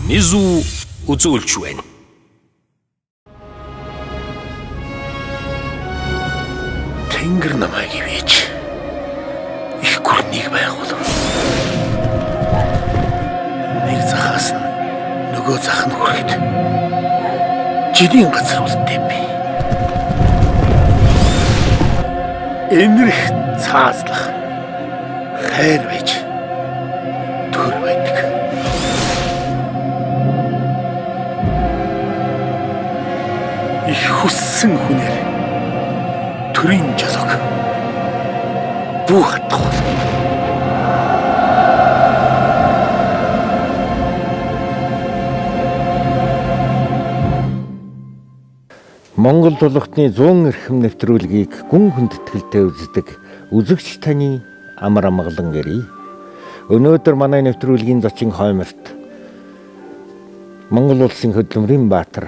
Мизу үзүүлж байна. Тэнгэр намайг ивэж их гүрнийг байгуулав. Нэг захаас нь нөгөө зах нь хүрэхэд жилийн газар үлдээ би. Энэрх цаазлах хайр байж төр байдаг. Их хүссэн хүнээр төрийн жолог бүү хатгуул. Монгол тулгтны 100 эрхэм нэвтрүүлгийг гүн хүндэтгэлтэй үздэг үзэгч таны амар амгалан гэрээ. Өнөөдөр манай нэвтрүүлгийн зочин хойморт Монгол улсын хөдөлмөрийн баатар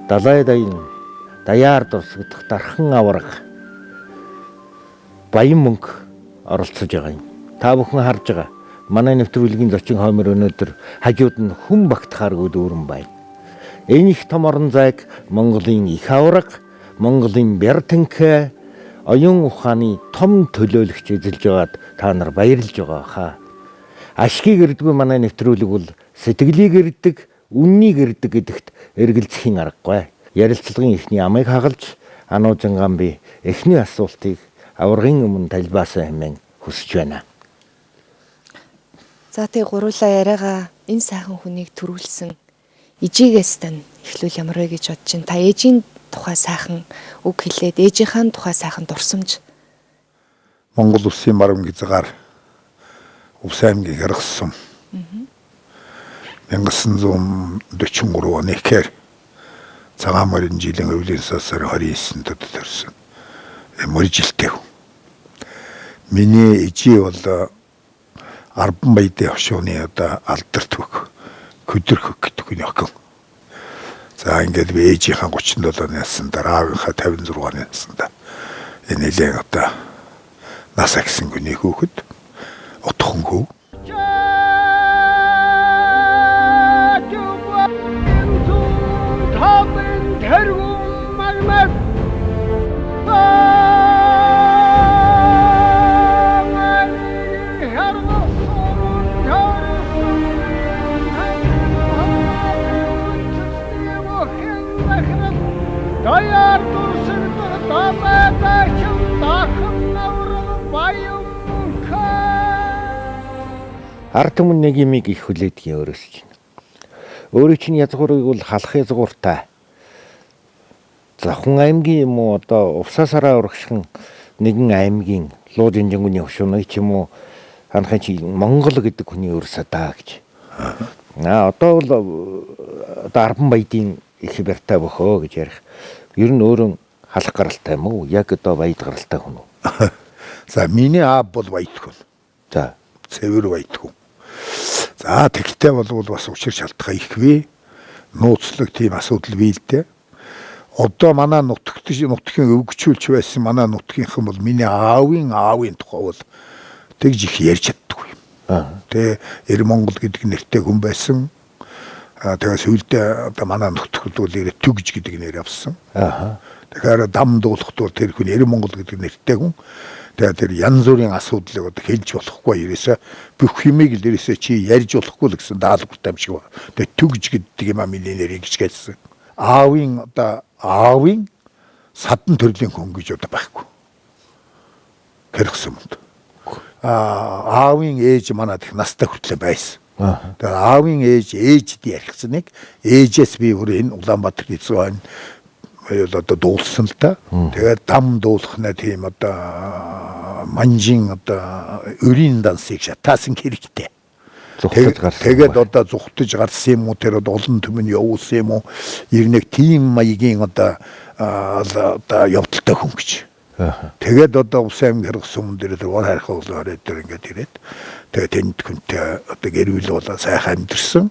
Далай даян даяар дурсагдах дархан аварга Баян мөнх оролцож байгаа юм. Та бүхэн харж байгаа. Манай нэвтрүүлгийн зочин хоймор өнөөдөр хажууд нь хүн багтахааргүй дүүрэн байна. Энэ их том орон зайг Монголын их аварга, Монголын бяртанхай оюун ухааны том төлөөлөгч эзэлж байгаад та нар баярлж байгаа хаа. Ашгийг эрдгүй манай нэвтрүүлэг бол сэтгэлийг эрддэг, үннийг эрддэг гэдэгт эргэлзэхийн аргагүй. Ярилцлагын эхний амыг хагалж Ануужингаан би эхний асуултыг аваргын өмнө талбаасаа хэмээн хүсэж байна. За тэг гуруулаа яриагаа энэ сайхан хүнийг төрүүлсэн ижигээс тань эхлүүл ямар вэ гэж бодож чинь та ээжийн тухай сайхан үг хэлээд ээжийнхаа тухай сайхан дурсамж. Монгол улсын баруун гизгаар Увс аймгийг гаргасан. 1943 оны ихээр цагаан морин жилийн өвлийн сар 29-нд төрсөн. Моржилтэй хүн. Миний ижи бол Арбан баядын хошууны одоо алдарт хөх Көдөрхөх гэдэг хүний охин. За ингээд би ээжийнхаа 37 наснд, аавынхаа 56 наснд энэ нэлээд одоо нас агсан хүний хүүхэд отхон хүү. Даяар дурсагдах далайдаачин дахан аврал баян мөнхөө. Ард түмэн нэг юмыг их хүлээдэг өөрөөс чинь. Өөрийн чинь язгуурыг бол халах язгууртай. Завхан аймгийн юм уу одоо увсаасараа урагшхан нэгэн аймгийн Луу Жинжингүний хөшүүнэг ч юм уу ханахын чи Монгол гэдэг хүний өр садаа гэж. Аа одоо бол одоо Арбан баядын их барьтай бөхөө гэж ярих. Ер нь өөрөө халах гаралтай юм уу? Яг одоо баяд гаралтай хүн үү? За миний аав бол баяд хүн. За цэвэр баяд хүн. За тэгтээ бол бас учир шалтгаан их вэ. Нууцлаг тийм асуудал бий л дээ. Одоо манай нутагт нутгийн өвгчүүлч байсан манай нутгийнхан бол миний аавын аавын тухай бол тэгж их ярьж чаддаггүй. Тэ Эр Монгол гэдэг нэртэй хүн байсан. Тэгээ сүүлдээ одоо манай нутагт бол Төгж гэдэг нэр авсан. Тэгэхээр дам дуулахт бол тэр хүн Эр Монгол гэдэг нэртэй хүн. Тэгээ тэр янз бүрийн асуудлыг одоо хэлж болохгүй ерөөсөө бүх юмыг л ерөөсөө чи ярьж болохгүй л гэсэн даалгавартай юм шиг байна. Тэгээ Төгж гэдэг юм а миний нэрийг гэж хэлсэн. Аавын одоо аавын садан төрлийн хүн гэж одоо байхгүй. Кэрхсэн юмд. Аавын ээж манад их настай хүртлээ байсан. Тэгээ аавын ээж ээжд ярихсаныг ээжээс би өөр энэ Улаанбаатар эзэн одоо дуулсан л та. Тэгээд дам дуулах нэ тийм одоо манжин одоо өрийн дансыг шатаасан хэрэгтэй. Зүхтэж гарсан. Тэгээд одоо зүхтэж гарсан юм уу тэр одоо олон түмэн явуулсан юм уу ер нэг тийм маягийн одоо одоо явдалтай хүн гэж. Тэгээд одоо Увс аймаг хэрэг суман дээр тэр ор харих болоор тэр ингээд ирээд тэгээд тэнд хүнтэй одоо гэр бүл болоо сайхан амьдэрсэн.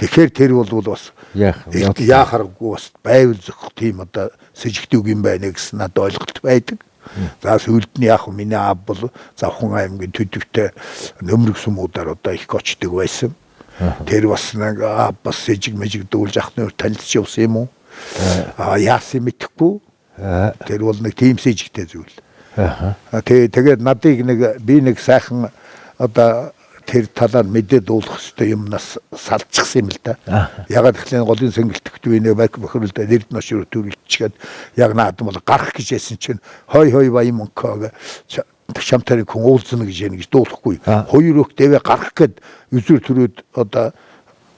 Тэгэхээр тэр бол бас яах аргагүй бас байвал зөхөх тийм одоо сэжигт үг юм байна гэсэн надад ойлголт байдаг. За сүүлд нь яах вэ? Миний аав бол Завхан аймгийн төдөвтэй нөмрөг сумуудаар одоо их очдөг байсан. Тэр бас нэг бас сэжиг мэжиг дүүлж ах нөр танилцж явсан юм уу? Яасан мэдэхгүй. Тэр бол нэг тийм сэжигтэй зүйл. Тэгээд надыг нэг би нэг сайхан одоо тэр талаар мэдээ дуулах хэрэгтэй юмнаас салчихсан юм л да. Ягаад гэхлээр голын сэнгэлтгэд би нэг бохиролд нэрд ношроо төрөлчгээд яг наадам бол гарах гэж яасан чинь хой хой баян мөнхөө чамтарыг хүн уулзна гэж яана гэж дуулахгүй. Хоёр өх дэвэ гарах гэд үзүр төрөөд одоо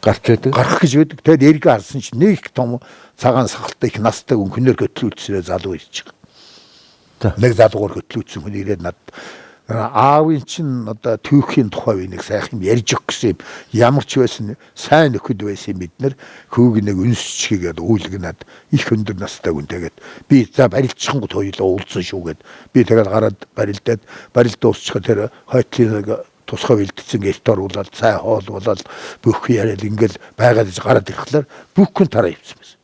гарч байдаг. Гарах гэж байдаг. Тэгээд эргээ харсан чинь нэг их том цагаан сахалтай их настай хүн хөнөр хөтлүүлсээрээ залуу ирж байгаа. Нэг залуугаар хөтлүүлсэн хүн ирээд над аавын чинь одоо түүхийн тухай би нэг сайхан юм ярьж өгөх гэсэн юм. Ямар ч байсан сайн нөхөд байсан бид нар хүүг нэг үнсчихгээд үүлгэнад их өндөр настай хүн тэгээд би за барилдчихангууд хоёулаа уулзсан шүү гэд би тэгэл гараад барилдаад барилд дуусчихад тэр хойтлын нэг тусгай бэлдсэн гэрт оруулаад цай хоол болоод бүх яриад ингээл байгаад гараад ирэхлээр бүх хүн тараа явсан байсан.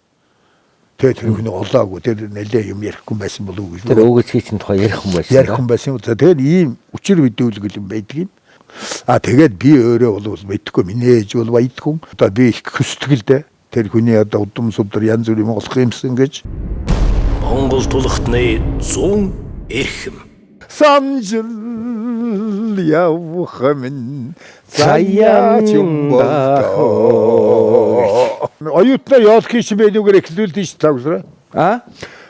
Тэгээд тэр хүний олоогүй тэр нэлээ юм ярихгүй байсан болов уу гэж. Тэр өгөөцгийн чинь тухай ярих хүн байсан. Ярих хүн байсан. Тэгээд ийм учир мэдүүлгэл юм байдаг юм. Тэгээд би өөрөө бол мэдэхгүй миний ээж бол баяд хүн. Одоо би их хүсдэг л дээ. Тэр хүний одоо удам судар янз бүрийн болох юмсан гэж. Монгол тулхтны 100 эрхэм. Санжил явах минь заяа юм болдоо. Оюутнаа ёолхийг чи бэлүүгээр эхлүүлдэж шүү дээ. А?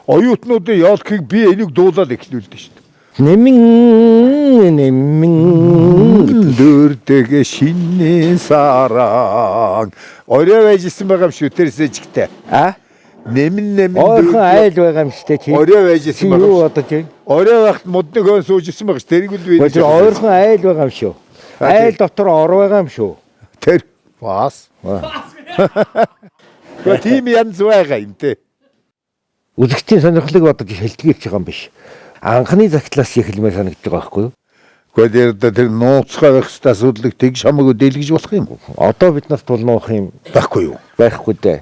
Оюутнуудын ёолхийг би энийг дуулаад эхлүүлдэж шүү дээ. Нэмэн нэмэн дөрдөг шинэ саран. Орой байжсэн байгаа юм шүү тэрсээ чигтэй. А? Нэмэн нэмэн ойрхон айл байгаа юм шүү дээ чи. Орой байжсэн байгаа. Юу бодож байна? Орой байхад модны хөн сууж исэн байгаа шүү. Тэрийг л би. Тэр ойрхон айл байгаа юм шүү. Айл дотор ор байгаа юм шүү. Тэр бас. Гэхдээ тийм янз байгаа юм те. Үзэгчдийн сонирхлыг бодож шилтгэж байгаа юм биш. Анхны загтлаас эхэлмээр санагдаж байгаа байхгүй юу? Гэхдээ тэр тэр нууцгай байх ёстой асуудлыг тэг шамаагүй дэлгэж болох юм уу? Одоо бид нарт бол нуух юм байхгүй юу? Байхгүй дээ.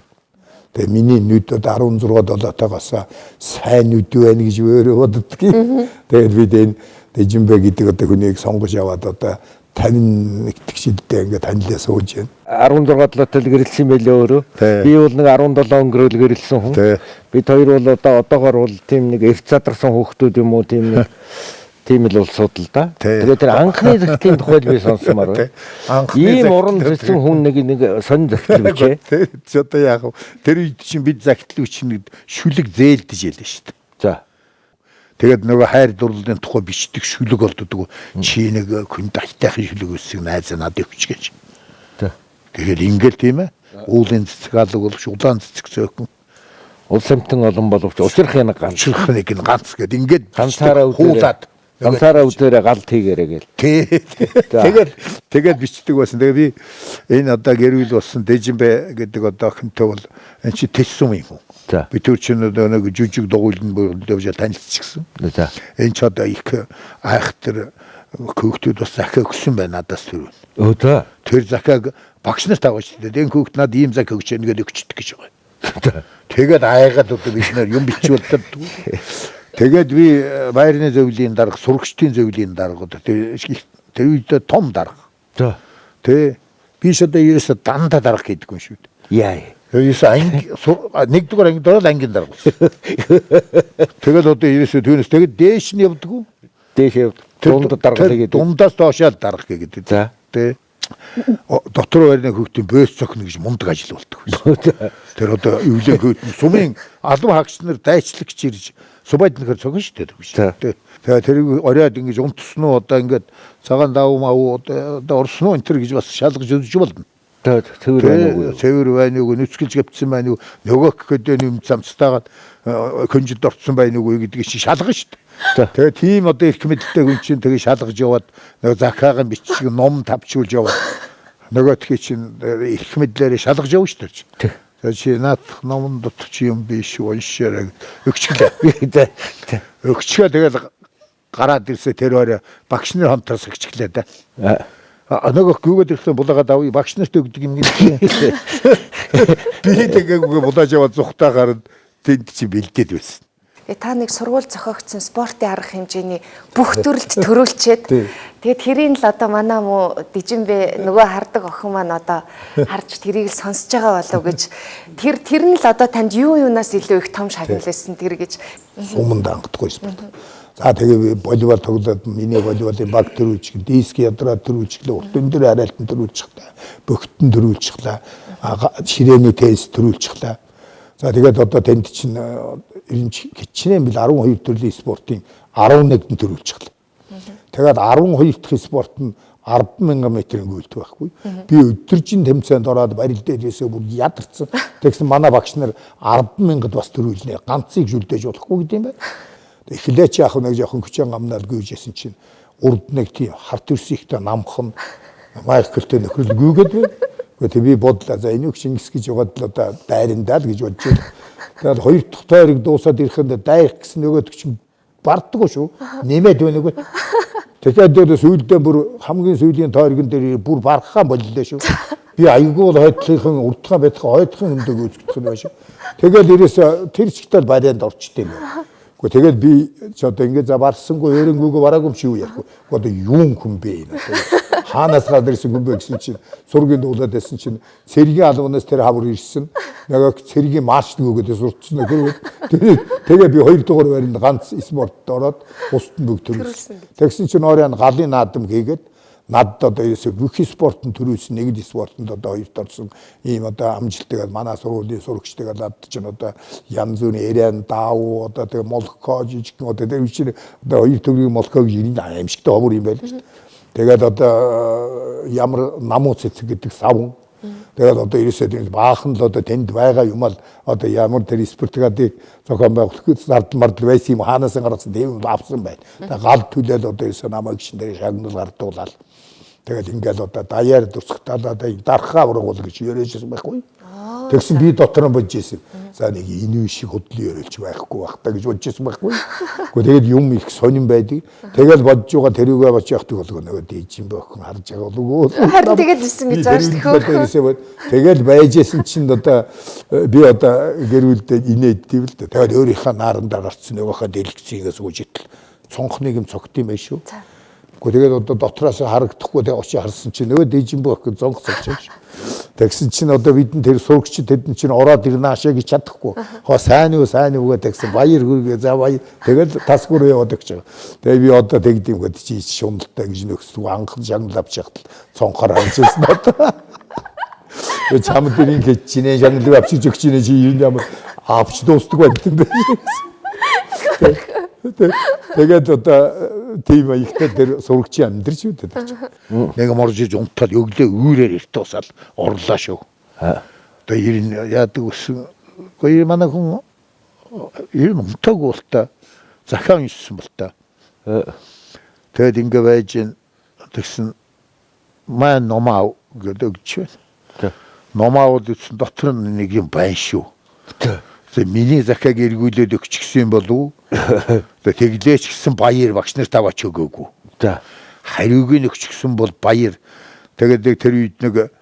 Тэгээ миний нүд одоо 16 7-тоогоос сайн нүд байна гэж өөрөө боддог юм. Тэгээд бид энэ Дэжинбэ гэдэг одоо хүнийг сонгож аваад одоо 51 жилдээ ингээд танилаа сууж байна. 16 7-тай л гэрэлсэн байлээ өөрөө. Би бол нэг 17 өнгөрөөл гэрэлсэн хүн. Бид хоёр бол одоо одоогор бол тийм нэг эрт задарсан хүүхдүүд юм уу тийм нэг тийм л улсууд л да. Тэгээд тэр анхны захидлын тухайд би сонсомоор байна. Ийм уран зэсэн хүн нэг нэг сонь захидал бичээ. Тэр одоо яг тэр үед чинь бид захидлыг чинь нэг шүлэг зээлдэж ялээ шүү дээ. За. Тэгээд нөгөө хайр дурлалын тухай бичдэг шүлэг болддог. Чи нэг хүнд айтайхан шүлэг өссөг найзаа надад өгч гэж. За. Тэгэхээр ингээл тийм ээ. Уулын цэцэг алга боловч улаан цэцэг зөөхөн. Улс амтан олон боловч учрах нэг ганц. Учрах нэг нь ганц гэд ингээд ганцаараа хуулаад ганцаараа үзээрэй галт хийгээрэй гэл. Тэгээд тэгээд бичдэг байсан. Тэгээ би энэ одоо гэрүүл болсон Дэжинбэ гэдэг одоо охинтой бол энэ чи тэссэн юм уу? Би тэр чинь нэг жижиг дугуйлн явж танилцчихсан. За. Энэ ч одоо их айхтар хөөхтүүд бас захиа өгсөн байна надаас тэр. Өө за. Тэр захиаг багш нарт аваач дээ. Энэ хөөхт над ийм захиа өгч нэгээд өгчдөг гэж байгаа. Тэгээд айгаад одоо бид нэр юм бичвэл тавьдаг. Тэгээд би байрны зөвлөлийн дарга, сурагчдын зөвлөлийн дарга одоо тэр үед том дарга. За. Тэ би ч одоо ерөөсө дандаа дарга гэдэг юм шүү дээ. Яа. Ерөөсө анги нэгдүгээр анги дөрөв ангийн дарга болсон. Тэгэл одоо ерөөсө түүнээс тэгээд дээш нь явдаг уу? Дээш явд. Дунд дарга гэдэг. Дундаас доошоо дарга гэдэг. За. Тэ дотор байрны хүүхдийн бөөс цохно гэж мундаг ажил болдог. Тэр одоо өвлөө хүүхдэн сумын албан хаагч нар дайчлагч ирж субайд нөхөр цохно шүү дээ. Тэгээ тэрийг оройд ингэж унтсан уу одоо ингээд цагаан давуу мав одоо орсон уу энэ төр гэж бас шалгаж үзэж болно. Цэвэр байна уу? Цэвэр байна уу? Нүцгэлж гэвцсэн байна уу? Нөгөөх гэдэг юм замцтайгаад хөнжид орцсон байна уу гэдгийг чи шалгана шүү дээ. Тэгээ тийм одоо эрх мэдэлтэй хүн чинь тэгээ шалгаж яваад нөгөө захаагийн бичиг ном тавчуулж яваад нөгөөдхий чинь эрх мэдлээрээ шалгаж явна шүү дээ. Тэгээ чи наадах номон дотор чи юм биш уншаарай өгчглээ. Өгчгөө тэгэл гараад ирсээ тэр орой багш нар хамтаас өгчглээ да. Нөгөө гүгээд ирэхдээ булаагаад авъя багш нарт өгдөг юм гэж. Би тэгээгүй булааж яваад зүхтаа гараад тэнд чи бэлдээд байсан. Та нэг сургууль зохиогдсон спортын арга хэмжээний бүх төрөлд төрүүлчээд Тэгээд тэрийг л одоо манай муу дижинбэ нөгөө хардаг охин маань одоо харж тэрийг л сонсож байгаа болов гэж тэр нь л одоо танд юунаас илүү их том шагналсэн тэр гэж. Суманд ангадгүй спорт. За тэгээ волейбол тоглоод миний волейболын баг төрүүлчих, диск ядраа төрүүлчихлээ, урт өндөр хараалтан төрүүлчихлээ, бөгтөн төрүүлчихлээ, ширээний теннис төрүүлчихлээ. За тэгээд одоо танд чинь хичнээн бил 12 төрлийн спортын 11-нд төрүүлчихлээ. Тэгээд 12 дахь спорт нь 10,000 метрийн гүйлт байхгүй. Би өдөржин тэмцээнд ороод барил дээрээсээ бүр ядарсан. Тэгсэн манай багш нар 10,000-д бас төрүүлнэ. Ганцыг шүлдэж болохгүй гэдэг юм байна. Эхлээч яах вэ, нэг жоохон хүчэн гамнал гүйжсэн чинь урд нэг тийм хар төрсийнхтэй намхан Майклтэй нөхрөл гүйгээд байна. Гэхдээ би бодлоо, за энийг Чингис гэж яваад л одоо дайрандаа л гэж бодож байна. Тэгээд хоёр дахь тойрог дуусаад ирэхэд дайрах гэсэн нөгөөдөг чинь бардаггүй шүү. Нэмээд байна үгүй. Тэгээд дээр сүүлдээ бүр хамгийн сүүлийн тойрогон дээр бүр бархаа боллоо шүү. Би аягүй бол хойдлынхан урдхан байтхан хойдхон өндөг үзэгдэх юм байна шүү. Тэгээд ерөөсө тэр чигтэл барианд орчтой юм байна. Гэхдээ тэгээд би ч одоо ингэ за барсангүй өөрөнгүүгөө бараагүй юм чи юу ярихгүй. Гэхдээ одоо юун хүн бэ энэ. Хаанаас гараад ирсэн хүн бэ гэсэн чинь сургийн дуулаад байсан чинь цэргийн албанаас тэр хавар ирсэн. Нөгөө цэргийн марш нөгөөдөө сурцсан нөхөр. Тэгээ би 2 дугаар байранд ганц спортод ороод бусд нь бүгд төрүүлсэн. Тэгсэн чинь оройн галын наадам хийгээд надад одоо ерөөсөө бүх спортод төрүүлсэн, нэг л спортод одоо хоёрт орсон ийм одоо амжилттай манай сургуулийн сурагчдыг надад чинь одоо янз бүрийн Эрен, Даав, одоо тэгээ Молко жижигхэн одоо тэр чинь одоо хоёр төрлийн Молко гэж ирэн аимшигтай ховор юм байл шүү дээ. Тэгээд одоо ямар намуу цэцэг гэдэг савн. Тэгээд одоо ерөөсөө тийм баахан л одоо тэнд байгаа юм ал одоо ямар тэр спортгадыг зохион байгуулах зардал мардал байсан юм хаанаас гаргасан тийм авсан байна. Тэгээд гал түлээл одоо ерөөсөө намайг шин дээр шагнал гардуулаад. Тэгээд ингээл одоо даяар дүрсгталаа дархаа ургуул гэж яриажсэн байхгүй. Тэгсэн би дотор нь бодож исэн. За нэг энэ шиг хөдлөн яриулч байхгүй бах та гэж бодож исэн байхгүй. Гэхдээ тэгээд юм их сонин байдаг. Тэгэл бодож байгаа тэрүүгээ бач явах болго нөгөө дийжин бохин харж байгаа болов. Харин тэгэл исэн гэж байгаа шүү дээ. Тэгэл байж исэн чинь одоо би одоо гэр бүлдээ инээд тийм л дээ. Тэгээд өөрийнхөө наарандаа гарцсан нөгөөхөө дэлгэцийгээ сууж итэл цонхныг юм цогт юм байх шүү. Гэхдээ тэгээд одоо дотроос харагдахгүй тэгээ очиж харсан чинь нөгөө дижин бөх зонх цогч. Тэгсэн чинь одоо бидэн тэр сурагч тэдэн чинь ороод ирнэ аашаа гэж чадахгүй. Хоо сайн уу сайн уу гэдэг тэгсэн баяр хүргээ за баяр тэгэл тасгуур яваад өгч байгаа. Тэгээ би одоо тэгдэм гээд чи шуналтай гэж нөхсдөг анхан шагнал авч яхад цонхоор харж байсан одоо. Тэгээ чамд тэр ингэ чинээ шагналыг авчиж өгч чинээ чи юм ямар авч дуустдаг байт юм бэ. Тэгээд одоо тийм ихтэй тэр сурагчийн амьдрч үү тэр чинь. Нэг моржиж унтаад өглөө үүрээр эрт усаал орлоо шүү. Одоо ер нь яадаг өссөн. Гэхдээ манай хүн ер нь унтаагүй бол та захиан уншсан бол та. Тэгээд ингэ байж тэгсэн маань номаа гэдэг өгч байна. Номаа бол үтсэн дотор нь нэг юм байна шүү. Миний захиаг эргүүлээд өгч гисэн болов уу? Тэглээч гисэн баяр багш нар таваач өгөөгүй. За. Хариуг нь өгч гисэн бол баяр. Тэгээд тэр үед нэг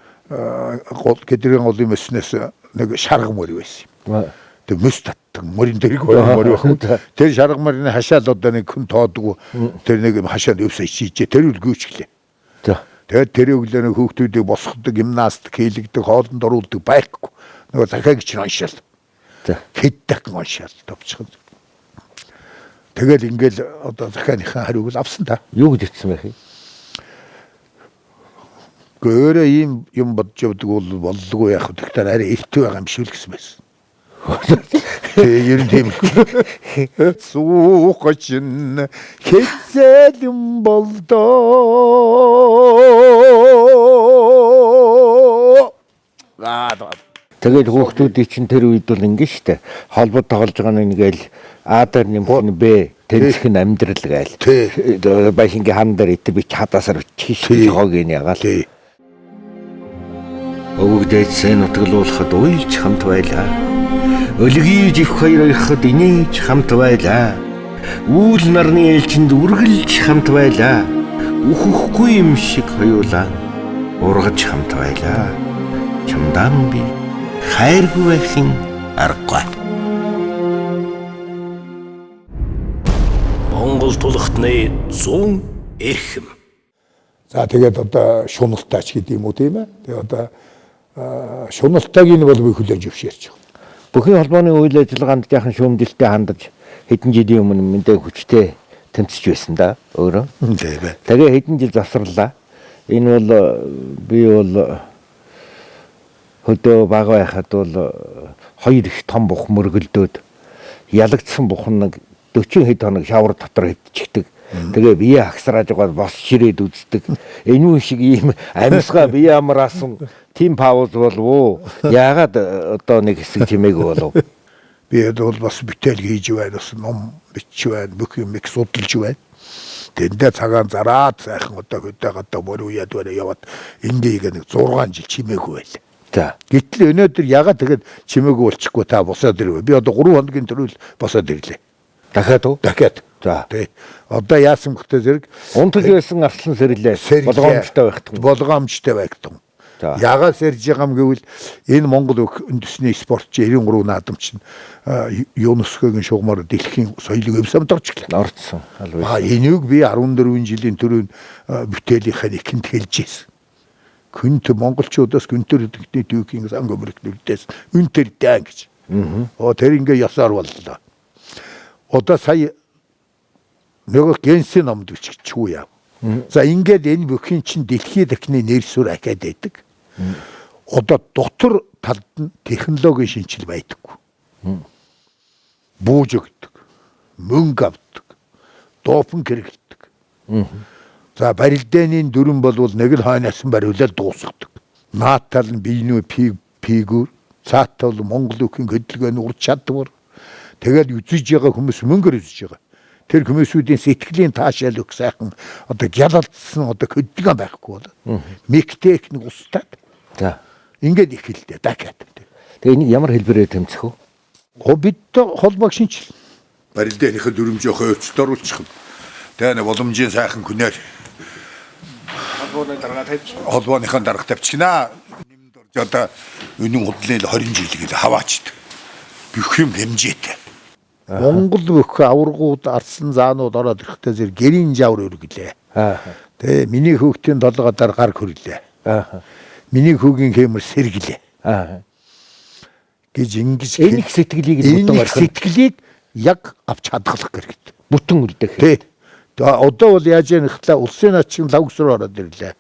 гол гэдрийн голын мөснөөс нэг шарга морь байсан юм. Тэг мөс татдаг морин дэрэг морь байх. Тэр шарга морины хашаал одоо нэг хүн тоодгүй тэр нэг хашаанд өвсө ичижээ тэр үл гүйцгэлээ. За. Тэгээд тэр өглөө нэг хүүхдүүдийг босгодог, гимнастик хийлгдэг, хоолнд оруулдаг байхгүй. Нөгөө захиаг чинь уншаал. Хэд дахин уншаал товчхон. Тэгэл ингээл одоо захианыхаа хариуг л авсан та. Юу гэж хэлсэн байх юм? Гэхдээ өөрөө ийм юм бодож явдаг бол боллого яах вэ? Тэгэхээр арай эрт байгаа юм шиг л гэсэн байсан. Тэгээ ер нь тийм. Суугачин хэцэлэн болдоо. Аа. Тэгээд хүүхдүүдийн чинь тэр үед бол ингэ штэ. Холбоод тоглож байгаа нь ингээл А дээр нэмэх нь Б тэнцэх нь амьдрал гээл. Байшингийн хан дээр итэ би чадаасаар бичих шүү хог ин ягаал. Өвөг дээдсээ нутгалуулахад уйлж хамт байлаа. Өлгий живх хоёр ойрход инээж хамт байлаа. Үүл нарны ээлжинд үргэлж хамт байлаа. Үхэхгүй юм шиг хоёулаа ургаж хамт байлаа. Чамдаа би хайргүй байхын аргагүй. Монгол тулхтны 100 эрхэм. За тэгээд одоо шуналтай ч гэдэг юм уу тийм ээ. Тэгээд одоо шуналтайг нь бол би хүлээн зөвшөөрч байгаа. Бүхий холбооны үйл ажиллагаанд жаахан шүүмжилтэй хандаж хэдэн жилийн өмнө мэдээ хүчтэй тэмцэж байсан да өөрөө. Тийм ээ. Тэгээ хэдэн жил завсарлаа. Энэ бол би бол хөдөө бага байхад бол хоёр их том бух мөргөлдөөд ялагдсан бух нэг 40 хэд хоног шавар дотор хэвтчихдэг. Тэгээ бие агсрааж байгаа бос ширээд үздэг. Энэ үн шиг ийм амьсгаа бие амраасан тийм пауз болов уу? Яагаад одоо нэг хэсэг чимээгүй болов? Би бол бас бүтээл хийж байна, бас ном бичиж байна, бүх юм их судалж байна. Тэндээ цагаан зараад сайхан одоо хөдөө гадаа мөр үеэд байна яваад эндээ нэг 6 жил чимээгүй байлаа. За. Гэтэл өнөөдөр ягаад тэгэд чимээгүй болчихгүй та босоод ирвэ. Би одоо 3 хоногийн төрөл босоод ирлээ. Дахиад уу? Дахиад. За. Тэ. Одоо яасан бөхтэй зэрэг Унтаж байсан арслан сэрлээ. Болгоомжтой байх тун. Болгоомжтой байх тун. За. Ягаад сэрж байгаа юм гэвэл энэ Монгол үндэсний спорт чи 93 наадам чинь ЮНЕСКО-гийн шугамар дэлхийн соёлыг өвсөмд орчихлоо. Орцсон. А энийг би 14 жилийн түрүүн бүтээлийнхээ нэхэнд хэлж ирсэн. Күнт монголчуудаас күнтэр өдөртний түүхийн сан гөмрөх нүлдээс үнтэр дээн гэж. Оо тэр ингээ ёсоор боллоо. Одоо сая нөгөө Генсийн номд биччихгүй яа. За ингээд энэ бүхийн чинь дэлхийд дахны нэр сүр ахиад байдаг. Одоо дотор талд нь технологийн шинжил байдаггүй. Бууж өгдөг. Мөнгө авдаг. Допинг хэрэглэдэг. За барилдааны дүрэн болвол нэг л хойноос нь бариулаад дуусгадаг. Наад тал нь биенүү пигүр, цаат тал Монгол үхийн хөдөлгөөний ур чадвар. Тэгээд үзэж байгаа хүмүүс мөнгөөр үзэж байгаа. Тэр хүмүүсүүдийн сэтгэлийн таашаал өгөх сайхан одоо гялалдсан одоо хөдөлгөөн байхгүй бол. Мектех нэг устдаад. За. Ингээд ихэлдэ дахиад. Тэгээ энийг ямар хэлбэрээр тэмцэх вэ? Бид холбоог шинжил. Барилданыхаа дүрмжээ хөөцөлд оруулчих. Тэгээ нэг боломжийн сайхан күнээр холбооны дарга тавьчих. Холбооныхаа дарга тавьчихнаа. Нэмд орж одоо үнэн худлын 20 жил гээд хаваачд. Бүх юм хэмжээтэй. Монгол бүх аваргууд арсан заанууд ороод ирэхдээ зэрэг гэрийн жавар өргөлээ. Тэ миний хүүхдийн толгой дээр гар хөрлөө. Миний хүүгийн хэмэр сэргэлээ. Гэж ингэж энэ их сэтгэлийг бүтэн орхино. Сэтгэлийг яг авч хадгалах хэрэгтэй. Бүтэн үлдэх. Тэ. Одоо бол яаж яах вэ? Улсын начин лавгсруу ороод ирлээ.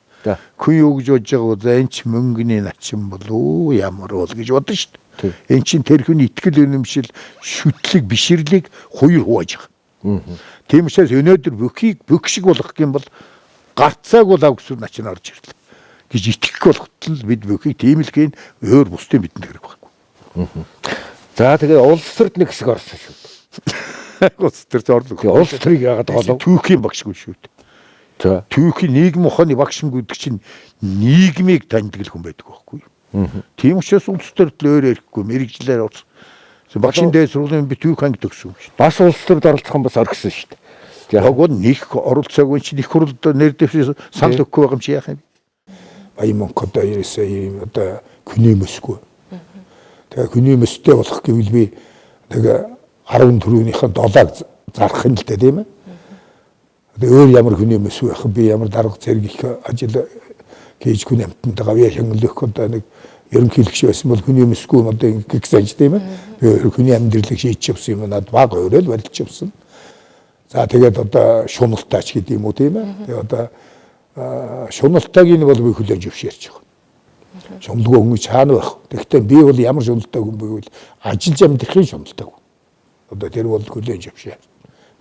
Хүн юу гэж бодож байгаа вэ? Энэ ч мөнгөний начин болов уу? Ямар бол гэж бодно шүү дээ. Энэ чинь тэр хүний итгэл үнэмшил, шүтлэг, бишрлийг хоёр хувааж байгаа. Тийм учраас өнөөдөр бүхийг бүх шиг болгох юм бол гарцааг бол авгсруу начин орж ирлээ гэж итгэхгүй болохтол бид бүхийг тийм л хийн өөр бусдын бидэнд хэрэг байхгүй. За тэгээ улс төрд нэг хэсэг орсон шүү дээ. Улс төрд орлоо. Тэгээ улс төрийг яагаад голов? Түүхийн багшгүй шүү дээ. За. Түүхийн нийгэм ухааны багш гэдэг чинь нийгмийг таньдаг л хүн байдаг байхгүй юу? Тийм учраас улс төрд л өөр ярихгүй мэрэгжлээр орсон. Багшийн дээд сургуулийн би түүх анги төгссөн юм шүү дээ. Бас улс төрд оролцох юм бас орхисон шүү дээ. Яг гоо нэг оролцоогүй чинь их хурлд нэр дэвшээ санал өгөхгүй байгаа юм чи яах юм? Баян мөнгө одоо ерөөсөө ийм одоо хүний мөсгүй. Тэгээ хүний мөстэй болох гэвэл би нэг 14-ийнхээ долоог зарах юм л дээ тийм ээ. Одоо өөр ямар хүний мөс байх би ямар дарга зэрэг их ажил хийж хүн амьтанд гавьяа хянгалах одоо нэг ерөнхийлөгч байсан бол хүний мөсгүй одоо ингэх гэж тийм ээ. Би хүний амьдралыг шийдэж явсан юм надад баг өөрөөл барилж явсан. За тэгээд одоо шуналтай ч гэдэг юм уу тийм ээ. Тэгээд одоо шуналтайг нь бол би хүлээн зөвшөөрч байгаа. Шуналгүй хүн чаана байх. Тэгэхдээ би бол ямар шуналтай хүн бэ гэвэл ажиллаж амьдрахын шуналтай хүн. Одоо тэр бол хүлээн зөвшөөр.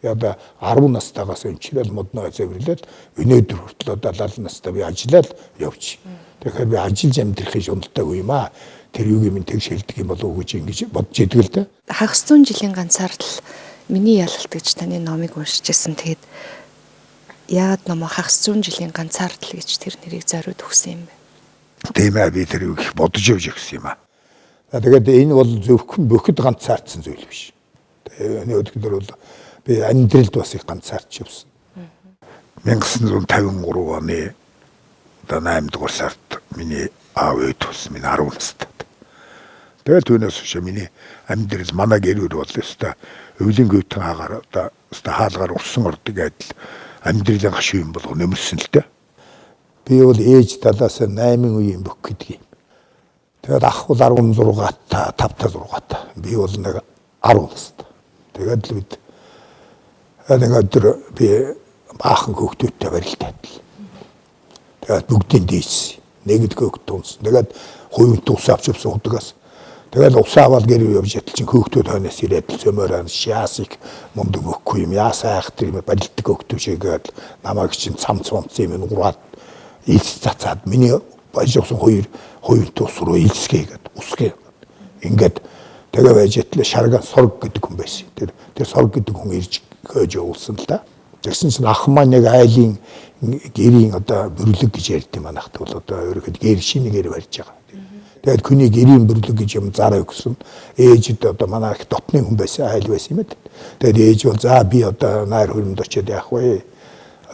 Би одоо 10 настайгаас өнчрэл модноо зэвэрлээд өнөөдөр хүртэл одоо 70 настай би ажиллаад явж. Тэгэхээр би ажиллаж амьдрахын шуналтай хүн юм аа. Тэр юуг юм тэгш хэлдэг юм болов уу гэж ингэж бодож идэг л дээ. Хагас зуун жилийн ганцаардал миний ялалт гэж таны номыг уншиж байсан. Тэгээд яагаад номоо хагас зуун жилийн ганцаардал гэж тэр нэрийг зориуд өгсөн юм бэ? Тийм ээ, би тэр их бодож явж өгсөн юм аа. Тэгээд энэ бол зөвхөн бүхэд ганцаардсан зүйл биш. Тэгээ өнөөдөр бол би амьдралд бас их ганцаардч явсан. 1953 оны одоо 8 дугаар сард миний аав ээж тулсан, миний 10 настай. Тэгэл түүнээс хойш миний амьдрал манай гэр бүл бол өстой өвлийн гүйтэн агаар одоо өстой хаалгаар урсан ордог адил амьдралын гашуу юм болго нөмөрсөн л дээ. Би бол ээж талаас 8 үеийн бөх гэдэг юм. Тэгээд ах бол 16 та 5 та 6 та. Би бол нэг 10 настай. Тэгээд л бид нэг өдөр би баахан хөөхтүүдтэй барилдаад л. Тэгээд бүгдийн дийс. Нэг л хөөхт тунц. Тэгээд хувийн тус авч явсан худагаас. Тэгээд ус аваад гэр явж ятал чинь хөөхтүүд хойноос ирээд л зөмөр ан шаасыг мундаг өгөхгүй юм. Яасаа айх тэр юм барилдаг хөөхтүү шигээд намайг чинь цам цумц юм ураад илс цацаад миний баяж явсан хоёр хувийн тус руу илсгээ гэд усгээ. Ингээд тэгээ байж итлээ шарган сорг гэдэг хүн байсан. Тэр тэр сорг гэдэг хүн ирж хөөж явуулсан л да. Тэгсэн чинь ах маань нэг айлын гэрийн одоо бүрлэг гэж ярьд юм манайхт бол одоо ерөөхдөө гэр шинэ гэр барьж байгаа. Тэгээд хүний гэрийн бүрлэг гэж юм зараа өгсөн. Ээжид одоо манай их дотны хүн байсан, айл байсан юм ээ. Тэгээд ээж бол за би одоо найр хөрөмд очиод яах вэ?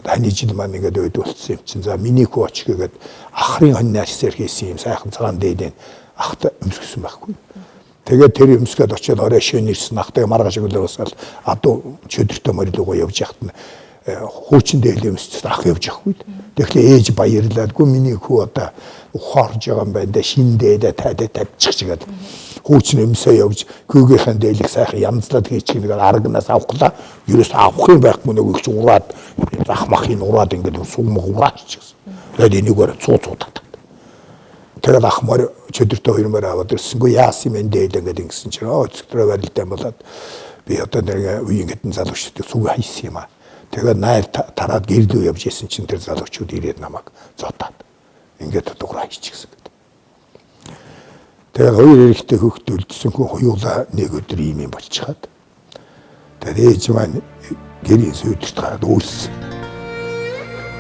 Ханы жил маань ингээд өд болцсон юм чинь. За миний хүү очих гээд ахрын хонь найрсаар хийсэн юм сайхан цагаан дээдэн ахта өмсгсөн байхгүй. Тэгээд тэр өмсгөөд очиод орой шөнө ирсэн ах тэгээ маргааш өглөө усаал адуу чөдөртөө морилуугаа явж яхад нь хуучин дээл өмссөн ах явж явахгүй. Тэгэхээр ээж баярлаад гү миний хүү одоо ухаарж байгаа юм байна да шин дээдэ тайдаа тавьчих чигээд хуучин өмсөө явж хүүгийнхэн дээлийг сайхан янзлаад хийчих нэг арганаас авахлаа. Ерөөс авах юм байхгүй нэг их ураад зах махын ураад ингээд суумг ураач гэсэн. Тэгээд энийгээр цуу цуу татаад. Тэгээд ах морь чөдөртөө хоёр морь аваад ирсэнгүй яасан юм дээд ингээд ингэсэн чинь оо өцгтрөө барилдаа болоод би одоо нэг үеийн хэдэн залуучуудыг сүг хайсан юм аа. Тэгээд найр тараад гэрлүү явж исэн чинь тэр залуучууд ирээд намайг зотаад ингээд дуурай хийчихсэн гэдэг. Тэгээд хоёр эрэгтэй хүүхэд үлдсэн хүн хоёулаа нэг өдөр ийм юм болчиход. Тэгээд ээж маань гэрийн сүйдэрт гараад үйлсэн.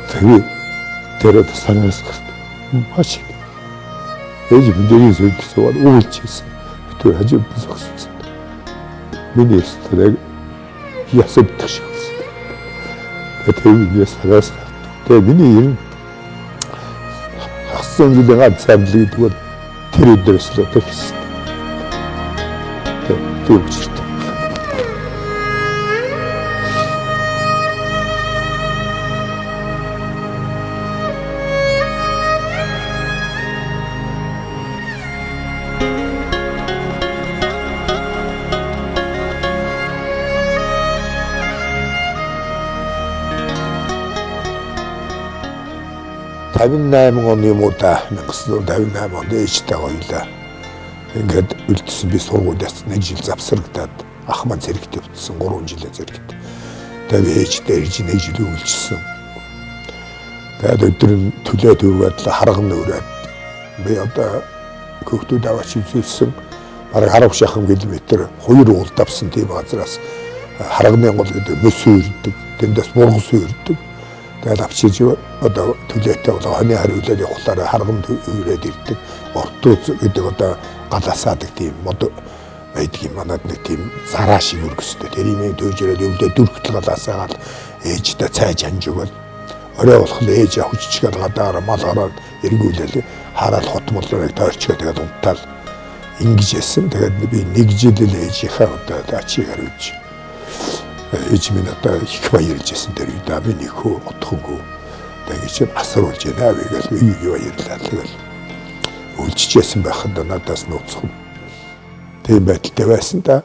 Тэгээд тэр одоо санаас гарт маш их. Ээж минь гэрийн сүйдэрт суугаад үйлж хийсэн. Битүүр хажууд нь зогссон. Миний ёстой яг ясавдах шиг болсон. Тэгээд миний санаас гарт. Тэгээд миний ер нь хагас жилийн ганц амлаг гэдэг бол тэр өдрөөс л одоо хийсэн. Тэгээд учиртай. 58 он юм уу да 1958 онд ээжтэй хоёлаа ингээд үлдсэн би сургуулиас нэг жил завсрагдаад ах маань зэрэгт явцсан 3 жилээ зэрэгт. Тэгээд би ээжтэй ирж нэг жил үйлчсэн. Тэгээд өдөр нь төлөө төвөөд л харган өрөөд би одоо хүүхдүүд аваач үзүүлсэн бараг 10 шахам километр хоёр уул давсан тийм газраас харганы гол гэдэг мөс үрдэг, тэндээс бургас үрдэг. Тэгээд авчиж одоо төлөөтэй бол хонь хариулаад явахлаараа харган үрээд ирдэг. Ортууз гэдэг одоо галасаадаг тийм мод байдаг юм манад нэг тийм зараа шиг өргөстэй. Тэр юм төөж ирээд өвлөө дүрхтэл галасаагаал ээжтэй цай чанж өгöl. Орой болох нь ээж хүччихэл гадаар мал ороод эргүүлэл хараад хот молорыг тойрчгаа тэгээд унтаал ингэж яасан. Тэгээд би нэг жил л ээжийнхээ одоо ачийг хариулж ээж минь одоо их баярлж байсан тэр үед би нэг хөө отхонгүй. Тэгээд чинь асруулж байна гэж би юу баярлаа тэгэл үлчижсэн байхад надаас нууцхан тийм байдалтай байсан да.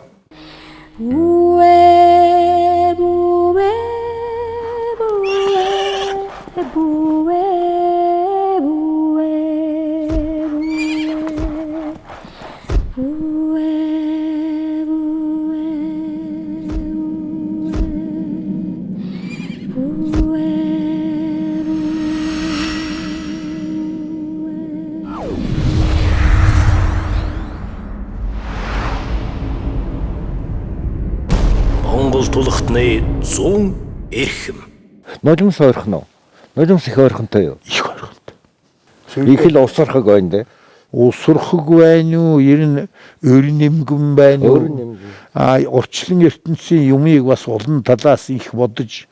Монгол тулхтны 100 эрхэм. Нулимс ойрхон уу? Нулимс их ойрхонтой юу? Их ойрхонтой. Их л усархаг байна дээ. Усархаг байна уу? Ер нь өрн нэмгэн байна уу? Өрн нэмгэн. А урчлан ертөнцийн юмыг бас олон талаас их бодож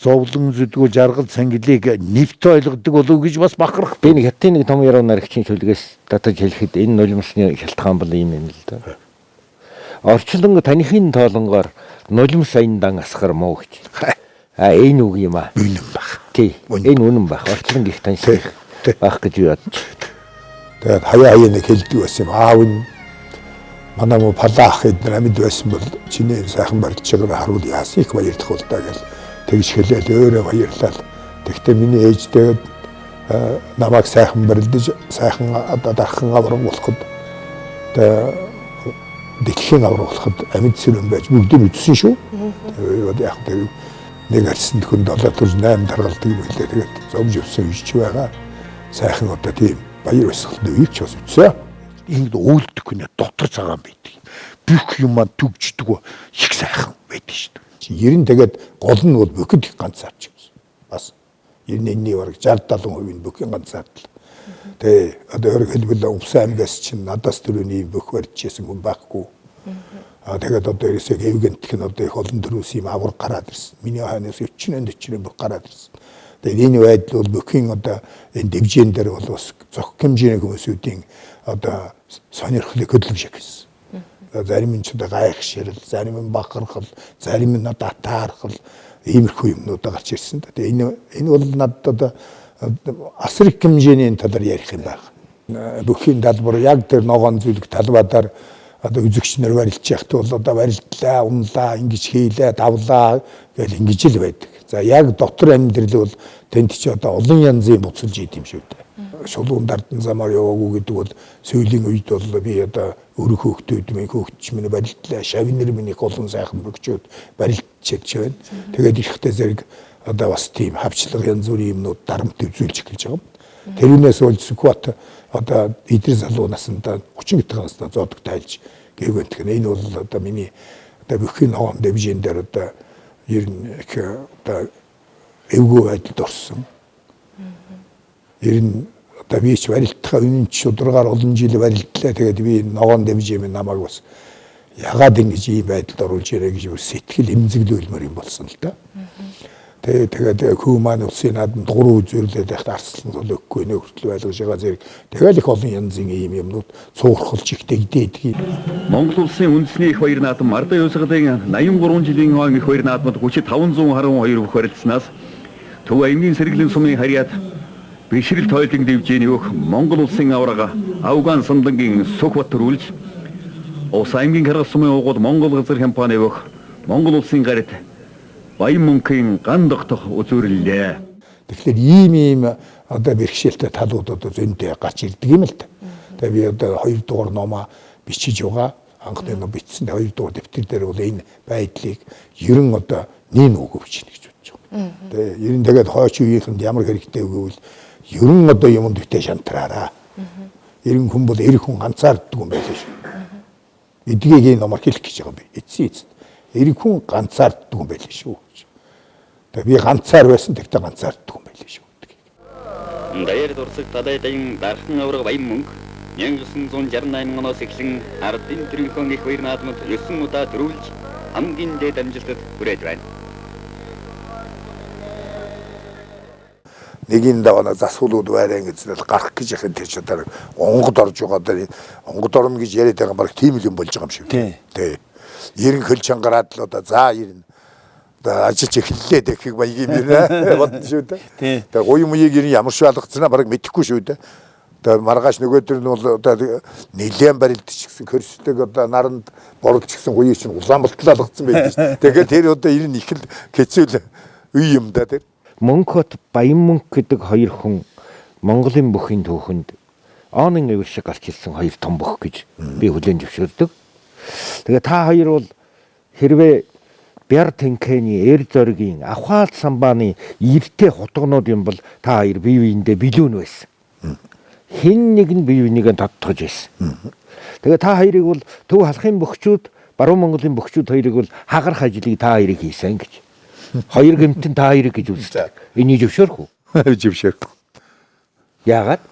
зовлон зүдгүү жаргал цангилыг нэвт ойлгодог болов гэж бас бахарх. Би нэг хятадын нэг том яруу наригчийн шүлгээс татаж хэлэхэд энэ нулимсны шалтгаан бол ийм юм л да. Орчлон таныхын тоолонгоор нулимс аяндан асгар муу гэж. А энэ үг юм аа. Үнэн баг. Тий. Энэ үнэн байх. Орчлон гих таньсан байх гэж би бодож. Тэгээд хаяа хаяа нэг хэлдэг байсан юм. Аав нь манай мó палаа ах эднэр амьд байсан бол чиний сайхан барилж байгааг харуул яасан их баярлах бол даа гэл тэгж хэлээл өөрөө баярлал. Тэгтээ миний ээж тэгээд намайг сайхан барилдаж сайхан одоо дархан авраг болоход одоо дэлхийн авраг болоход амьд сэрэн байж бүгдийг үзсэн шүү. Тэгээд яг тэр нэг арьсан хүн 7 төрж 8 даргалдаг юм билээ. Тэгээд зовж өвсөн үйч байгаа. Сайхан одоо тийм баяр баясгалан үеийг ч бас үзсэн. Ингээд өөлдөх гинэ дотор цагаан байдаг. Бүх юм маань төгждөг их сайхан байдаг шүү дээ. Ер нь тэгээд гол нь бол бүхэд их ганцаарч юмсан. Бас ер нь энэний бараг 60 70% нь бүхэн ганцаардл. Тэгээ одоо өөрөөр хэлбэл Увсан аймгаас чинь надаас түрүүний бүх барьжсэн хүн байхгүй. Аа тэгээд одоо ерөөсөө Эвгэнтх нь одоо их олон төрөөс юм авар гараад ирсэн. Миний хойноос 40 40 бүх гараад ирсэн. Тэгээд энэ байдал бол бүхэн одоо энэ дэвжээн дээр бол бас зохих хэмжээний хүмүүсүүдийн одоо сонирхлыг хөдөлгөж гэсэн. Зарим нь ч одоо гайхширал, зарим нь бахархал, зарим нь одоо атаархал иймэрхүү юмнууд гарч ирсэн. Тэгээд энэ бол надад одоо асар их хэмжээний талаар ярих юм байна. Бүхийн талбар яг тэр ногоон зүлэг талбайдаар одоо үзэгч нар барилж яхад бол одоо барилдлаа, унлаа, ингэж хийлээ, давлаа гэл ингэж л байдаг. За яг дотор амьдрал бол тэнд чи одоо олон янзын буцалж идэм юм шүү дээ. Шулуун дардан замаар яваагүй гэдэг бол сүүлийн үед бол би одоо өрөх хөөхтүүд минь хөөхтч минь барилдлаа, шавнэр минь их олон сайхан бөгчүүд барилдчихэж байна. Тэгээд ирэхдээ зэрэг одоо бас тийм хавчлага янз бүрийн юмнууд дарамт үзүүлж эхэлж байгаа юм. Тэрнээс болж Сүхбат одоо эдгээр залуу насандаа 30 гэдэг наснаа зоодог тайлж гэвэнтэх нь энэ бол одоо миний одоо бүхэн ногоон дэвжин дээр одоо ер нь их одоо эвгүй байдалд орсон. Ер нь одоо би ч барилдахаа үнэн ч шударгаар олон жил барилдлаа. Тэгээд би ногоон дэвжин минь намайг бас ягаад ингэж ийм байдалд оруулж ирээ гэж сэтгэл эмзэглүүлмээр юм болсон л да. Тэгээд хүү маань улсын наадамд 3 үзүүлээд байхад арслан зол өгөхгүй нэ хүртэл байлгаж байгаа зэрэг тэгэл их олон янзын ийм юмнууд цуурхалж их дэгдээдэг. Монгол улсын үндэсний их баяр наадам Ардын хувьсгалын 83 жилийн он их баяр наадамд хүчит 512 бүх барилдсанаас Төв аймгийн сэргэлийн сумын харьяат бишрэл тойлон дэвжээний өөх Монгол улсын аварга Афган самдангийн Сүхбат төрүүлж Ус аймгийн каргал сумын угууд Монгол газар компани өөх Монгол улсын гарит Баян мөнхийн ган тогтох үзүүрлээ. Тэгэхээр ийм одоо бэрхшээлтэй талууд одоо зөндөө гарч ирдэг юм л та. Тэгээ би одоо 2 дугаар номоо бичиж байгаа. Анхны ном бичсэн. 2 дугаар дэвтэр дээр бол энэ байдлыг ер нь одоо нин үг бичнэ гэж бодож байгаа. Тэгээ ер нь тэгээд хойч үеийнхэнд ямар хэрэгтэй вэ гэвэл ер нь одоо юмд битээ шантраараа. Ер нь хүн бол эр хүн ганцаарддаг юм байлаа шүү. Эдгийг энэ номоор хэлэх гэж байгаа юм би. Эцсийн эцэст. Эрэг хүн ганцаарддаг юм байлээ шүү. Тэгээ би ганцаар байсан тэгтээ ганцаарддаг юм байлээ шүү гэдгийг. Даяар дурсаг дадайдын дархан авраг Баян мөнх 1968 оноос эхлэн ардын төрийнхөө их баяр наадмад 9 удаа төрүүлж хамгийн дээд амжилтад хүрээд байна. Нэгийн даваа засвалууд байраа гэж гарах гэж яхин тэр ч одоо онгод орж байгаа одоо онгод орно гэж яриад байгаа баг тийм л юм болж байгаа юм шиг. Тий. Ерэн хөл чангараад л одоо за ер нь одоо ажиллаж эхэллээ гэхийг маяг юм байна бодно шүү дээ. Тэгээ гуй муйг ер нь ямар шиг алгацсанаа бараг мэдэхгүй шүү дээ. Одоо маргааш нөгөөдөр нь бол одоо нэлээд барилдчихсан хөрсдөг одоо наранд боролдчихсан гуйг чинь улаан болтлоо алгацсан байдаг шүү. Тэгэхээр тэр одоо ер нь их л хэцүү л үе юм да тэр. Мөнхбат Баян мөнх гэдэг хоёр хүн Монголын бүхийн түүхэнд онын эвэр шиг гарч ирсэн хоёр том бөх гэж би хүлээн зөвшөөрдөг. Тэгээ та хоёр бол хэрвээ Бяр тэнкэний эр зоригийн авхаалт самбааны эртээ хутгнууд юм бол та хоёр бие биендээ билүүн байсан. Хэн нэг нь бие бинийгээ тодтогч байсан. Тэгээ та хоёрыг бол Төв халахын бөхчүүд, Баруун Монголын бөхчүүд хоёрыг бол хагарах ажлыг та хоёрыг хийсэн гэж. Хоёр гэмтэн та хоёрыг гэж үздэг. Энийг зөвшөөрөх үү? Зөвшөөрөх. Яагаад?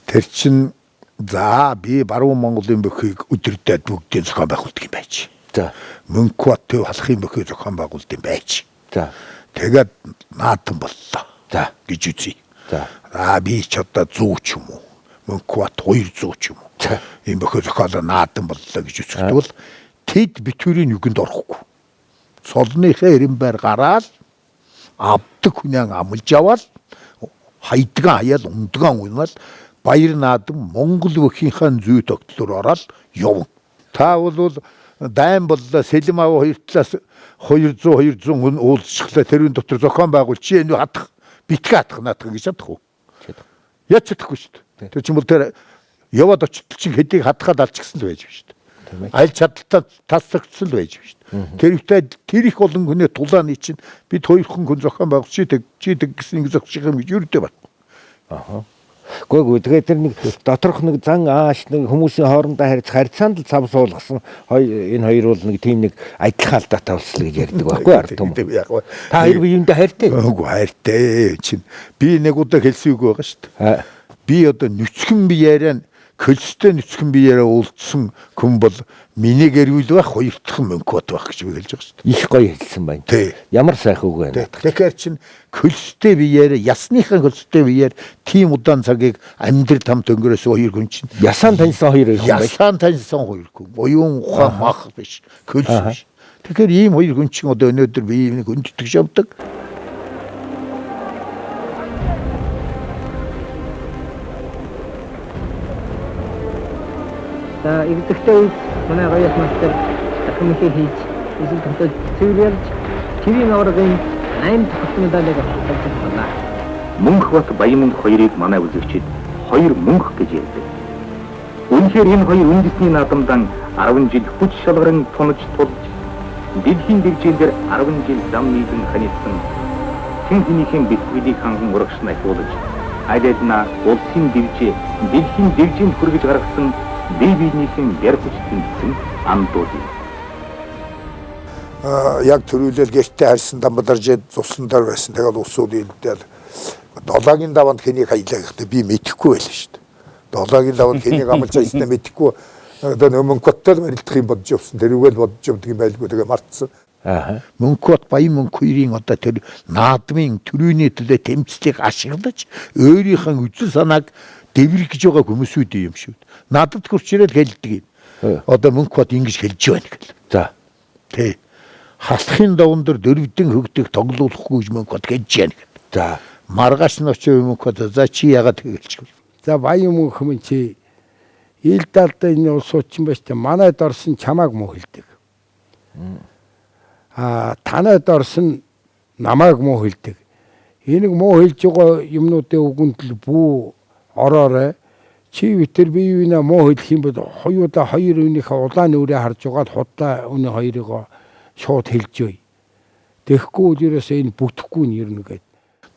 Тэр чин за би Баруун Монголын бөхийг өдөрдөөд бүгдийг зохион байгуулдаг юм байж. За. Мөнхбат Төв халахын бөхийг зохион байгуулдаг юм байж. За. Тэгээд наадам боллоо. За. Гэж үзье. За. Аа би ч одоо 100 ч юм уу. Мөнхбат 200 ч юм уу. За. Ийм бөхөө зохиолоо наадам боллоо гэж үзэхэд бол тэд битүүрийн нүгэнд орохгүй. Солныхээ эренбайр гараал Авдаг хүнээ амлж аваад хайдгаа хаяал ундгаа унаал баяр наадам Монгол өхийнхээ зүй тогтлоор ороод явна. Та бол дайн боллоо Сэлэм аав хоёр талаас 200 200 хүн уулзчихлаа тэрүүн дотор зохион байгуул чи энэ хатах битгий хатах наадах гэж чадах уу? Чадах. Яаж чадахгүй шүү дээ. Тэр чинь бол тэр яваад очтол чинь хэдийг хатахад алчихсан л байж шүү дээ. Аль чадaltaа тас зөгцсөн л байж шүү дээ. Тэр ихтэй тэр их олон хүний тулааны чинь бид хоёрхан хүн зохион байгуул чи тэг чи тэг гэсэн ингэ зохичих юм гэж юрдээ байна. Аха. Гүйгүй тэгээ тэр нэг доторх нэг зан ааш нэг хүмүүсийн хоорондоо харьцах харьцаанд л цав суулгасан энэ хоёр бол нэг тийм нэг адилхан алдаатай болсон гэж ярьдаг байхгүй ард түмэн. Яг вэ. Та хоёр биеиндээ хайртай. Үгүй хайртай чинь. Би нэг удаа хэлсэн үг байгаа шүү дээ. Би одоо нүцгэн биеэрээ көлстэй нүцгэн биеэрээ уулзсан хүн бол миний гэрүүл байх хоёр дахь мөнхөт байх гэж би хэлж байгаа шүү дээ. Их гоё хэлсэн байна. Тий. Ямар сайхан үг байна. Тэгэхээр чин көлстэй биеэрээ ясныхаа көлстэй биеэр тийм удаан цагийг амьдрал там төнгөрөөс хоёр хүн чинь Ясаан таньсан хоёр хүн байна. ясаан таньсан хоёр хүн. Оюун ухаан мах биш. Көлс биш. Тэгэхээр ийм хоёр хүн чинь одоо өнөөдөр биеийг хүндэтгэж явдаг. За эгдэгтэй үед манай гоёх мастер дахин хийж эсэл тогтоож цэвэр ярьж твийн аваргын 8 дахь медалийг авч байна. Мөнх бат Баян мөнх хоёрыг манай үзэгчид хоёр мөнх гэж ярьдаг. Үнэхээр энэ хоёр үндэсний наадамдан 10 жил хүч шалгаран тунаж тулж дэлхийн дэгжин дээр 10 жил зам нийлэн ханилсан хэн хэнийхэн бэлтгэлийг ханган урагш нь ахиулж аль альна улсын дэвжээ дэлхийн дэвжинд хүргэж гаргасан бие биенийхэн яр хүч тэмцсэн андууд юм. Яг төрүүлэл гэртээ харьсан дамбадарж цусан дээр байсан. Тэгэл усууд илдэл долоогийн даванд хэнийг хаялаа гэхдээ би мэдэхгүй байлаа шүү дээ. Долоогийн даванд хэнийг амлж хайснаа мэдэхгүй. Одоо нөө мөнхөттэй л барилдах юм бодож явсан. Тэрүүгээл бодож явдаг юм байлгүй. Тэгээ мартсан. Аа. Мөнхөт Баян мөнх хоёрын одоо тэр наадмын төрүүний төлөө тэмцлийг ашиглаж өөрийнхөө үзэл санааг дэврэх гэж байгаа хүмүүсүүд юм шүү. Надад хурцрэл хэлдэг юм. Одоо Мөнхбат ингэж хэлж байна гэл. За. Тэ. Халахын даван дээр дөрвдөн хөгдөх тоглуулахгүй гэж Мөнхбат хэлж байна гэл. За. Маргааш нь очив Мөнхбат за чи яагаад хэлж вэ? За Баян мөнх минь чи ил далдаа энэ улсууд чинь байж та манайд орсон чамааг муу хэлдэг. Аа танайд орсон намайг муу хэлдэг. Энийг муу хэлж байгаа юмнуудын үгэнд л бүү ороорой. Чи битэр бие биенээ муу хэлэх юм бол хоёулаа хоёр үнийхээ улаан нүрээ харж байгаад худлаа үнэ хоёрыгоо шууд хэлж өй. Тэгэхгүй ерөөсөө энэ бүтэхгүй нь ернэ гээд.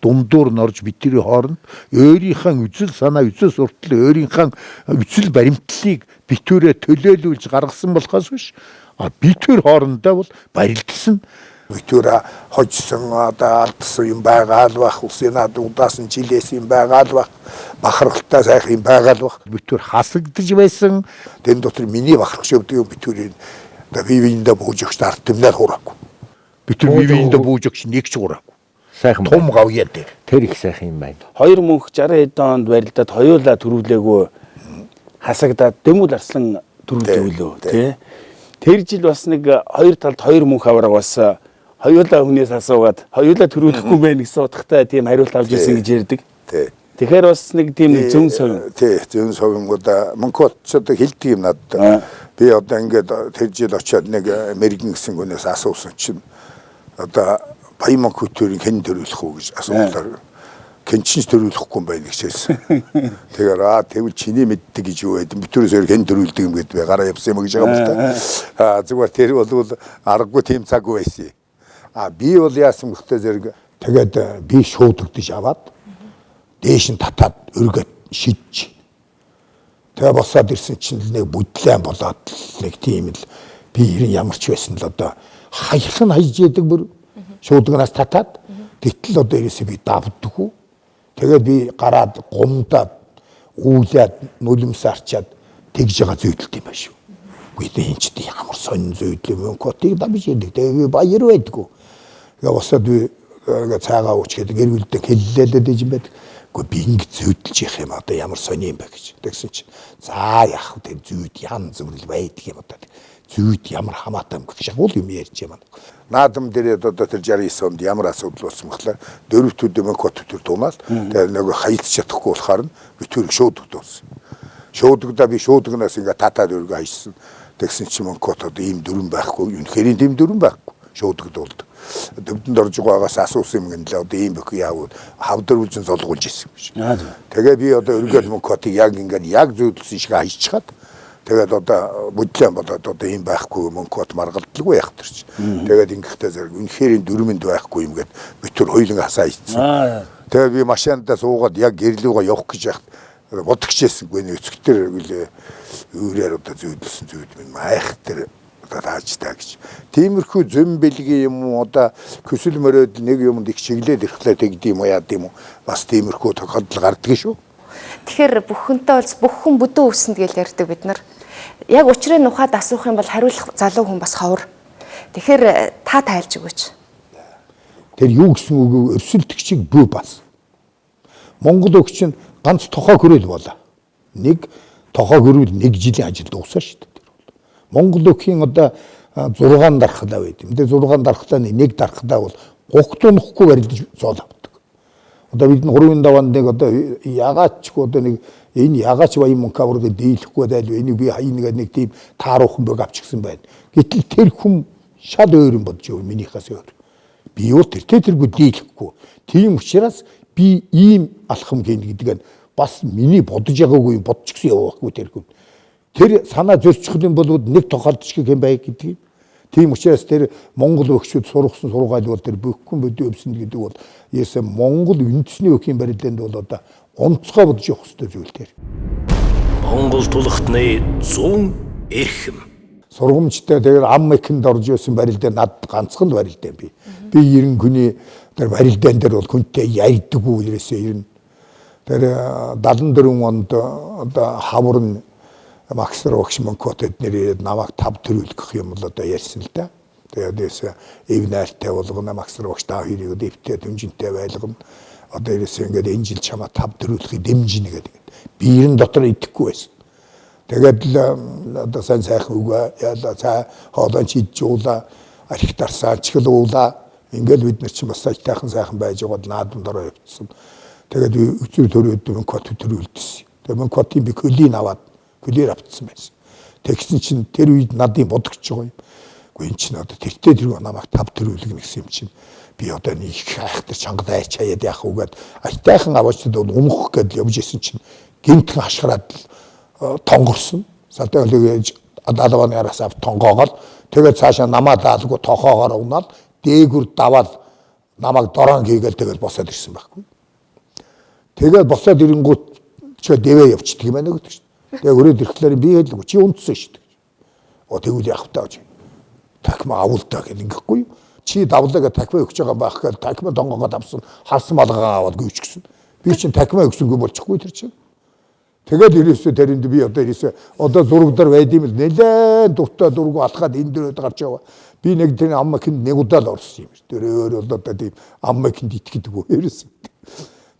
Дундуур нь орж бидний хооронд өөрийнхөө үзэл санаа, үзэл суртал, өөрийнхөө үзэл баримтлалыг битүүрээ төлөөлүүлж гаргасан болохоос биш. А битүүр хоорондоо бол барилдсан. Битүүр хожсон одоо алдсан юм байгаа л бах, улсын над удаасан жилээс юм байгаа л бах, бахархалтай сайхан юм байгаа л бах. Битүүр хасагдж байсан. Тэн дотор миний бахарх шөвдөг юм битүүрийн одоо бие биендээ бууж өгч ард түмнээр хураагүй. Битүүр бие биендээ бууж өгч нэг ч хураагүй. Сайхан Том гавьяа дээр. Тэр их сайхан юм байна. Хоёр мөнх 60 хэдэн онд барилдаад хоёулаа төрүүлээгүй хасагдаад Дөмүл Арслан төрүүлдэг үлээ тий. Тэр жил бас нэг хоёр талд хоёр мөнх аварга бас хоёулаа хүнээс асуугаад хоёулаа төрүүлэхгүй байх гэсэн утгатай тийм хариулт авч ирсэн гэж ярьдаг. Тий. Тэгэхээр бас нэг тийм нэг зүүн совин. Тий, зүүн совин одоо Мөнхбат ч одоо хэлдэг юм надад. Би одоо ингээд тэр жил очиод нэг мэрэгэн гэсэн хүнээс асуусан чинь одоо Баян мөнх хөтөрийг хэн төрүүлэх үү гэж асуулаар кенчин төрүүлэхгүй юм байна гэж хэлсэн. Тэгэхээр аа тэгвэл чиний мэддэг гэж юу байд. Битүүрээс өөр хэн төрүүлдэг юм гэдээ би гараа явсан юм гэж байгаа юм л та. Аа зүгээр тэр бол аргагүй тийм цаггүй байсан. А би бол яасан бөхтэй зэрэг тэгээд би шуудагдаж аваад дээш нь татаад өргөд шидж. Тэгээ босоод ирсэн чинь л нэг бүдлэн болоод нэг тийм л би ерэн ямар ч байсан л одоо хаях нь хайж яадаг бүр шуудагнаас татаад гэтэл одоо ерөөсөө би давдаггүй. Тэгээд би гараад гумдаад үүлээд нулимс арчаад тэгж байгаа зүйдэлт юм байна шүү. Үгүй энэ ч ямар сонин зүйдэл юм котыг давж яадаг. Тэгээ би баяр байдгүй. Тэгээ босоод би цайгаа ууч гэдэг гэр бүлдээ хэллээлээд иж юм байдаг. Үгүй би ингэ зүйдэлж явах юм одоо ямар сони юм бэ гэж. Тэгсэн чинь за яах вэ тэр зүйд янз бүр л байдаг юм одоо. Зүйд ямар хамаатай юм гэх шагуул юм ярьж юм. Наадам дээр одоо тэр 69 онд ямар асуудал болсон бэхлээр дөрөв төдөө Мөнхбат өтөр дунаал тэгээ нөгөө хаялж чадахгүй болохоор нь битүүрэг шуудагдсан. Шуудагдаа би шуудагнаас ингээ татаад өргөө хайсан. Тэгсэн чинь Мөнхбат одоо ийм дүрэн байхгүй. Үнэхээр тийм дүрэн байхгүй. Шуудагдуулдаг. Төвдөнд орж байгаагаас асуусан юм гэнлээ. Одоо ийм бүх яавал хавдруулжин золгуулж ирсэн юм шиг. Тэгээ би одоо өргөөл Мөнхбатыг яг ингээд яг зүйдэлсэн шиг хайчихад тэгээд одоо бүдлэн болоод одоо ийм байхгүй Мөнхбат маргалдалгүй яах тэр чи. Тэгээд ингэхдээ зэрэг үнэхээр дүрмэнд байхгүй юм гээд битүр хоёуланг хасаа ицсэн. Тэгээд би машиндаа суугаад яг гэрлүүгээ явах гэж яхад бодогчээсэнгүй нэг өцгтэр гэлээ өөрөөр одоо зүйдэлсэн зүйд минь айх тэр одоо тааж таа гэж. Тиймэрхүү зөм бэлгийн юм уу одоо көсөл мөрөөд нэг юмд их чиглээд ирэхлээр тэгдэм юм уу яад юм уу бас тиймэрхүү тохиолдол гардаг шүү. Тэгэхээр бүх хүнтэй олз бүх хүн бүдүү өвсөнд гэж ярьдаг бид нар. Яг учрыг нухаад асуух юм бол хариулах залуу хүн бас ховор. Тэгэхээр та тайлж өгөөч. Тэр юу гэсэн үг өрсөлдөгчийг бүү бас. Монгол өгч чинь ганц тохоо хөрөөл болоо. Нэг тохоо хөрөөл нэг жилийн ажил дуусаа шүү дээ. Тэр бол. Монгол өгхийн одоо 6 дархлаа байд юм. Тэр 6 дархлааны нэг дархлаа бол гогт унахгүй барилдаж зоол авдаг. Одоо бид 3-ын даваанд нэг одоо ягаачгүй одоо нэг энэ ягаач баян мөнх аврагыг дийлэхгүй дайл энийг би хаяна гэдэг нэг тийм тааруухан бог авчихсан байна. Гэтэл тэр хүн шал өөр юм бодож байгаа минийхээс өөр. Би юу тэртээ тэргүй дийлэхгүй. Тийм учраас би ийм алхам хийнэ гэдэг нь бас миний бодож байгаагүй юм бодчихсон явахгүй тэр хүн. Тэр санаа зөрчих юм бол нэг тохиолдчих юм бай гэдэг юм. Тийм учраас тэр Монгол өгчүүд сургасан сургаал бол тэр бүххэн бүдүү өвсөн гэдэг бол ерөөсөө Монгол үндэсний өхийн барилдаанд бол одоо онцгой бодож явах ёстой зүйл тэр. Монгол тулхтны 100 эрхэм. Сургамжтай тэр ам эхэнд орж исэн барилдаа над ганцхан л барилдаа би. Би 90 хүний тэр барилдаан дээр бол хүнтэй ярьдаггүй ерөөсөө 90. Тэр 74 онд одоо хавар нь Максар багш Мөнхбат эднэр ирээд намайг тав төрүүлэх юм бол одоо ярьсан л да. Тэгээд ерөөсөө эв найртай болгоно Максар багш та хоёрыг эвтэй түнжинтэй байлгана. Одоо ерөөсөө ингээд энэ жил чамаа тав төрүүлэхийг дэмжинэ гэдэг. Би 90 дотор идэхгүй байсан. Тэгээд л одоо сайн сайхан үгээ яалаа цаа хоолой чи идэж уулаа архи дарсаа чихэл уулаа ингээл бид нар чинь бас сайтайхан сайхан байж байгаад наадамд ороо явцсан. Тэгээд өцөр төрөөд Мөнхбат төрүүлдсэн. Тэгээд Мөнхбатын би көлийг аваад көлээр автсан байсан. Тэгсэн чинь тэр үед надын бодогч байгаа юм. Гэхдээ эн чинь одоо тэртээ тэргүй намайг тав төрүүлгэнэ гэсэн юм чинь би одоо нэг их айхтар чангад айч хаяад яах вэ гэд айтайхан аваачдад бол унах гэдэл явж исэн чинь гинтхэн хашгираад тонгорсон. Сатай хөлөг далаваны араас ав тонгоогоол тэгээд цаашаа намаа даалгүй тохоогоор унаал дээгүр даваал намайг дорон хийгээл тэгэл босоод ирсэн байхгүй. Тэгээд босоод ирэнгүүт чи дэвээ явчихдаг юм байна гэдэг чинь. Тэгээ өрөөд ирэхлээр би хэлдэг чи унтсан шүү дээ. О тэгвэл явах таа чи. Такма авуултаа гэх ингэхгүй. Чи давлаа гэ такма өгч байгаа байх гээл такма тонгоогоо давсан харсан малгаа аваад гүйчихсэн. Би чинь такма өгсөнгүй болчихгүй тэр чинь. Тэгээд ерөөсөө тэрэнд би одоо ерөөсөө одоо зураг дээр байд юм л нэлээд дуртай дургу алхаад энэ дөрөд гарч яваа. Би нэг тэр ам эхэнд нэг удаа л орсон юм. Тэр өөр бол одоо тийм ам эхэнд итгэдэггүй ерөөсөө.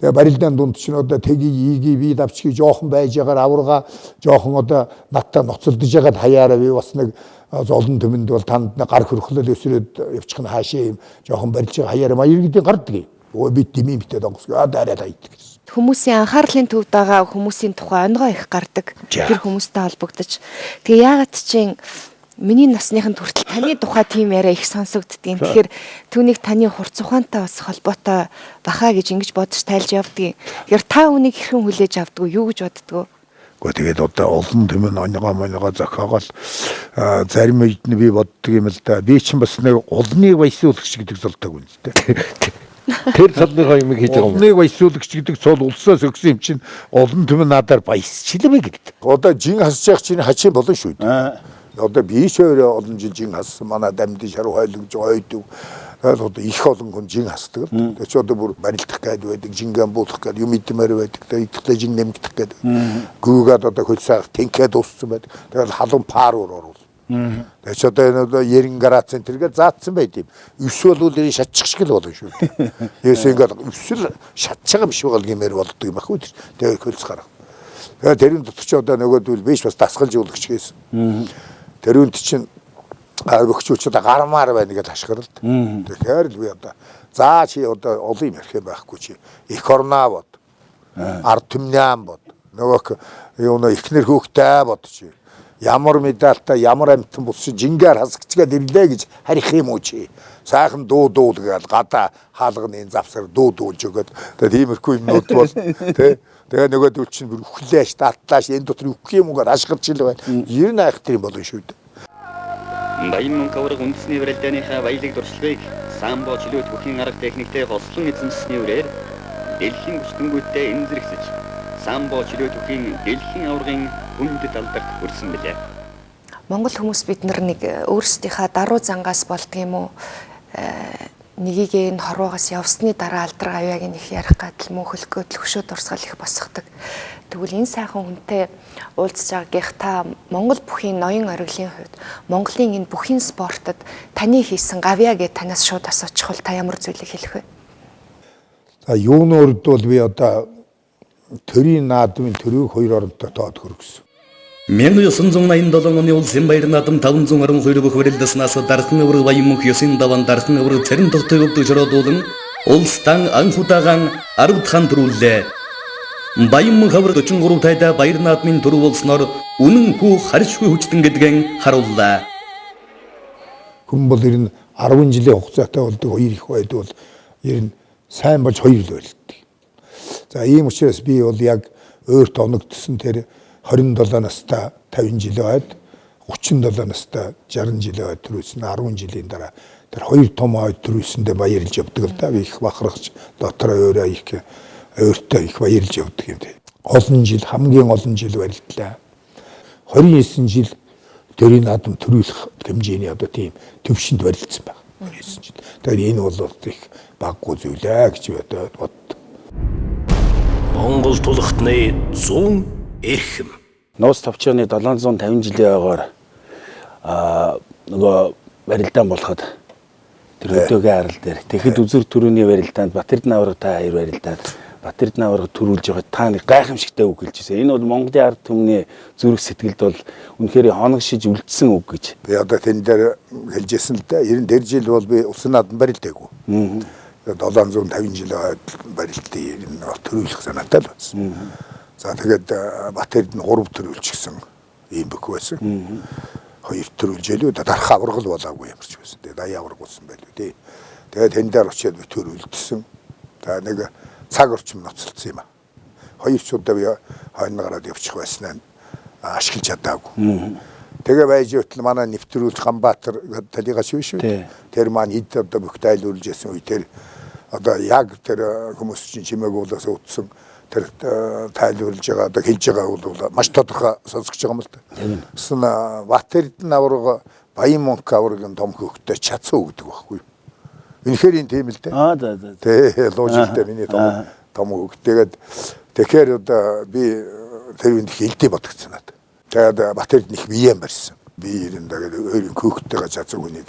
Тэгээ барилдаан дунд чинь одоо тэгийг ийги би давчгийг жоохон байж байгаар аварга жоохон одоо надтай ноцолдож байгаад хаяараа би бас нэг золон төмөнд бол танд гар хөрхлөл өсрөөд явчих нь хаашаа юм жоохон барилж байгаа хаяараа маяр гэдэг гардаг юм. Өө би дэмий битээд онгоцгүй аа дайраа хайдаг гэсэн. Хүмүүсийн анхаарлын төвд байгаа хүмүүсийн тухай онгоо их гардаг. Тэр хүмүүстэй холбогдож. Тэгээ яагаад чинь миний насныхын хүртэл таны тухай тийм яриа их сонсогддгийн. Тэгэхээр түүнийг таны хурц ухаантай бас холбоотой бахаа гэж ингэж бодож тайлж явдгийн. Тэгэхээр та үнийг хэрхэн хүлээж авдгүй юу гэж боддгоо? Гэхдээ тэгээд одоо олон төмөн онгоо монгоо зохиогоол зарим үед нь би боддөг юм л да. Би чинь бас нэг улныг баясуулагч гэдэг золтойг юм л да. Тэр цолныхоо юмыг хийж байгаа юм. Улныг баясуулагч гэдэг цол улсаас өгсөн юм чинь олон төмөн надаар баясчлаа гэдэг. Одоо жин хасж явах чинь хачин болон шүү дээ. Одоо би ч өөрөө олон жил жин хассан манай дамдын шаруу хойлогж ойдог. Тэгээд одоо их олон хүн жин хасдаг л. Тэгээд чи одоо бүр барилдах гээд байдаг, жингэн буулгах гээд юм идмээр байдаг. Тэгээд идэхлээ жин нэмэгдэх гээд. Гүйгээд одоо хөлсөөх тэнхээ дууссан байдаг. Тэгээд халуун паар уур оруул. Тэгээд чи одоо энэ одоо 90 градус тэргээ заацсан байт юм. Өс бол энэ шатчих шиг л болно шүү дээ. Ерөөсөө ингээд өсөл шатчих юм шиг бол гэмээр болдог юм ахгүй. Тэгээд хөлс гарах. Тэгээд тэрэн дотор чи одоо нөгөөдөл биш бас дасгалжуулагч гэсэн. Тэрүүнд чинь Бөхчүүч одоо гармаар байна гэж хашгиралд. Тэгэхээр л би одоо за чи одоо олон юм ярих юм байхгүй чи. Эх орноо бод. Ард түмнээ бод. Нөгөөх юу нөө ихнэр хөөхтэй бод чи. Ямар медальтай ямар амтан болсон жингээр хасагчгаад ирлээ гэж харих юм уу чи. Сайхан дуу дуул гээл гадаа хаалганы завсар дуу дуулж өгөөд тэгээ тиймэрхүү юмнууд бол тий. Тэгээ нөгөөдөл чинь бүр үхлээш датлааш энэ дотор үхэх юм уу гэж ашгарч ил байна. Ер нь айхтар юм болно шүү дээ. Баян мөнх аварга үндэсний барилдааныхаа баялаг туршлагыг самбо чөлөөт бүхийн арга техниктэй хослон эзэмшсэний үрээр дэлхийн хүчтэнгүүтээ энзэрхсэж самбо чөлөөт бүхийн дэлхийн аваргын хүндэт алдарт хүрсэн билээ. Монгол хүмүүс бид нар нэг өөрсдийнхаа даруй зангаас болдго юм уу? Нэгийг энэ хорвоогоос явсны дараа алдар гавьяаг нь их ярих гадал мөнхөлгөө төлөшөө дурсгал их босгодог. Тэгвэл энэ сайхан хүнтэй уулзж байгаагийнх та Монгол бүхийн ноён ориглын хувьд Монголын энэ бүхийн спортод таны хийсэн гавьяа гэж танаас шууд асуучихвал та ямар зүйлийг хэлэх вэ? За юуны өрд бол би одоо төрийн наадмын төрийг хоёр оронтой тоод хөргсөн. 1987 оны улсын баяр наадам 512 бүх барилдаснаас дархан авраг Баян мөнх ёсын даван дархан авраг цэрэн тогтоог өвдөг жородуулан улстан анх удагаан 10 дахь төрүүллээ. Баян мөнх авраг 43 тайда баяр наадмын төрөв болсноор үнэн хүү харьшгүй хүчтэн гэдгэн харууллаа. Хүн бол ер нь 10 жилийн хугацаатай болдог хоёр их байдаг бол ер нь сайн болж хоёр л байлдаг. За ийм учраас би бол яг өөрт оногдсон тэр 27 настай 50 жилийн ойд 37 настай 60 жилийн ойд төрүүлсэн 10 жилийн дараа тэр хоёр том ойд төрүүлсэндээ баярлж явдаг л да. Би их бахархаж дотроо өөрөө их өөртөө их баярлж явдаг юм тий. Олон жил хамгийн олон жил барилдлаа. 29 жил төрийн наадам төрүүлэх хэмжээний одоо тийм төвшөнд барилдсан байна. 29 жил. Тэгэхээр энэ бол их баггүй зүйлээ гэж би одоо боддог. Монгол тулхтны 100 эрхэм. Нууц товчооны 750 жилийн ойгоор нөгөө барилдаан болоход тэр өдөөгийн арал дээр тэгэхэд үзүр төрөний барилдаанд Батэрдэн аварга та хоёр барилдаад Батэрдэн аварга төрүүлж байгаа та нэг гайхамшигтай үг хэлж ирсэн. Энэ бол Монголын ард түмний зүрх сэтгэлд бол үнэхээр хоног шиж үлдсэн үг гэж. Би одоо тэн дээр хэлжсэн л да. Ер нь тэр жил бол би улсын наадам барилдаагүй. 750 жилийн ойд барилдыг энэ төрүүлэх санаатай л байсан. За тэгээд Батэрдэн 3 төрүүлчихсэн ийм бүх байсан. 2 төрүүлжээлүү дарах аваргал болоогүй ямарч байсан. Тэгээд аяа аварга болсон байлгүй тий. Тэгээд тэн дээр очиад би төрүүлдсэн. За нэг цаг орчим ноцолцсон юм а. 2 ч удаа би хойно гараад явчих байснаа ашиглаж чадаагүй. Тэгээ байж өтөл манай нэвтрүүлж Ганбаатар талыгаас биш үү? Тэр маань ид одоо бүх тайлбарлаж ясан үе тэр одоо яг тэр хүмүүс чинь чимээг уулаас утсан тэр тайлбарлаж байгаа одоо хэлж байгаа бол маш тодорхой сонсогч байгаа юм л да. Тэсэн Батэрдэн аварга Баян мөнх аваргын том хөхтэй чацуу өгдөг байхгүй юу? Үнэхээр энэ тийм л дээ. Аа за за. Тэ луужилтэй миний том том хөх. Тэгээд тэгэхээр одоо би тэр үнд хэлдий бодогдсон надад. Тэгээд Батэрдэн их биеэн барьсан. Би ер нь тэгээд өөрийн хөхтэйгээ чацуу хүнийг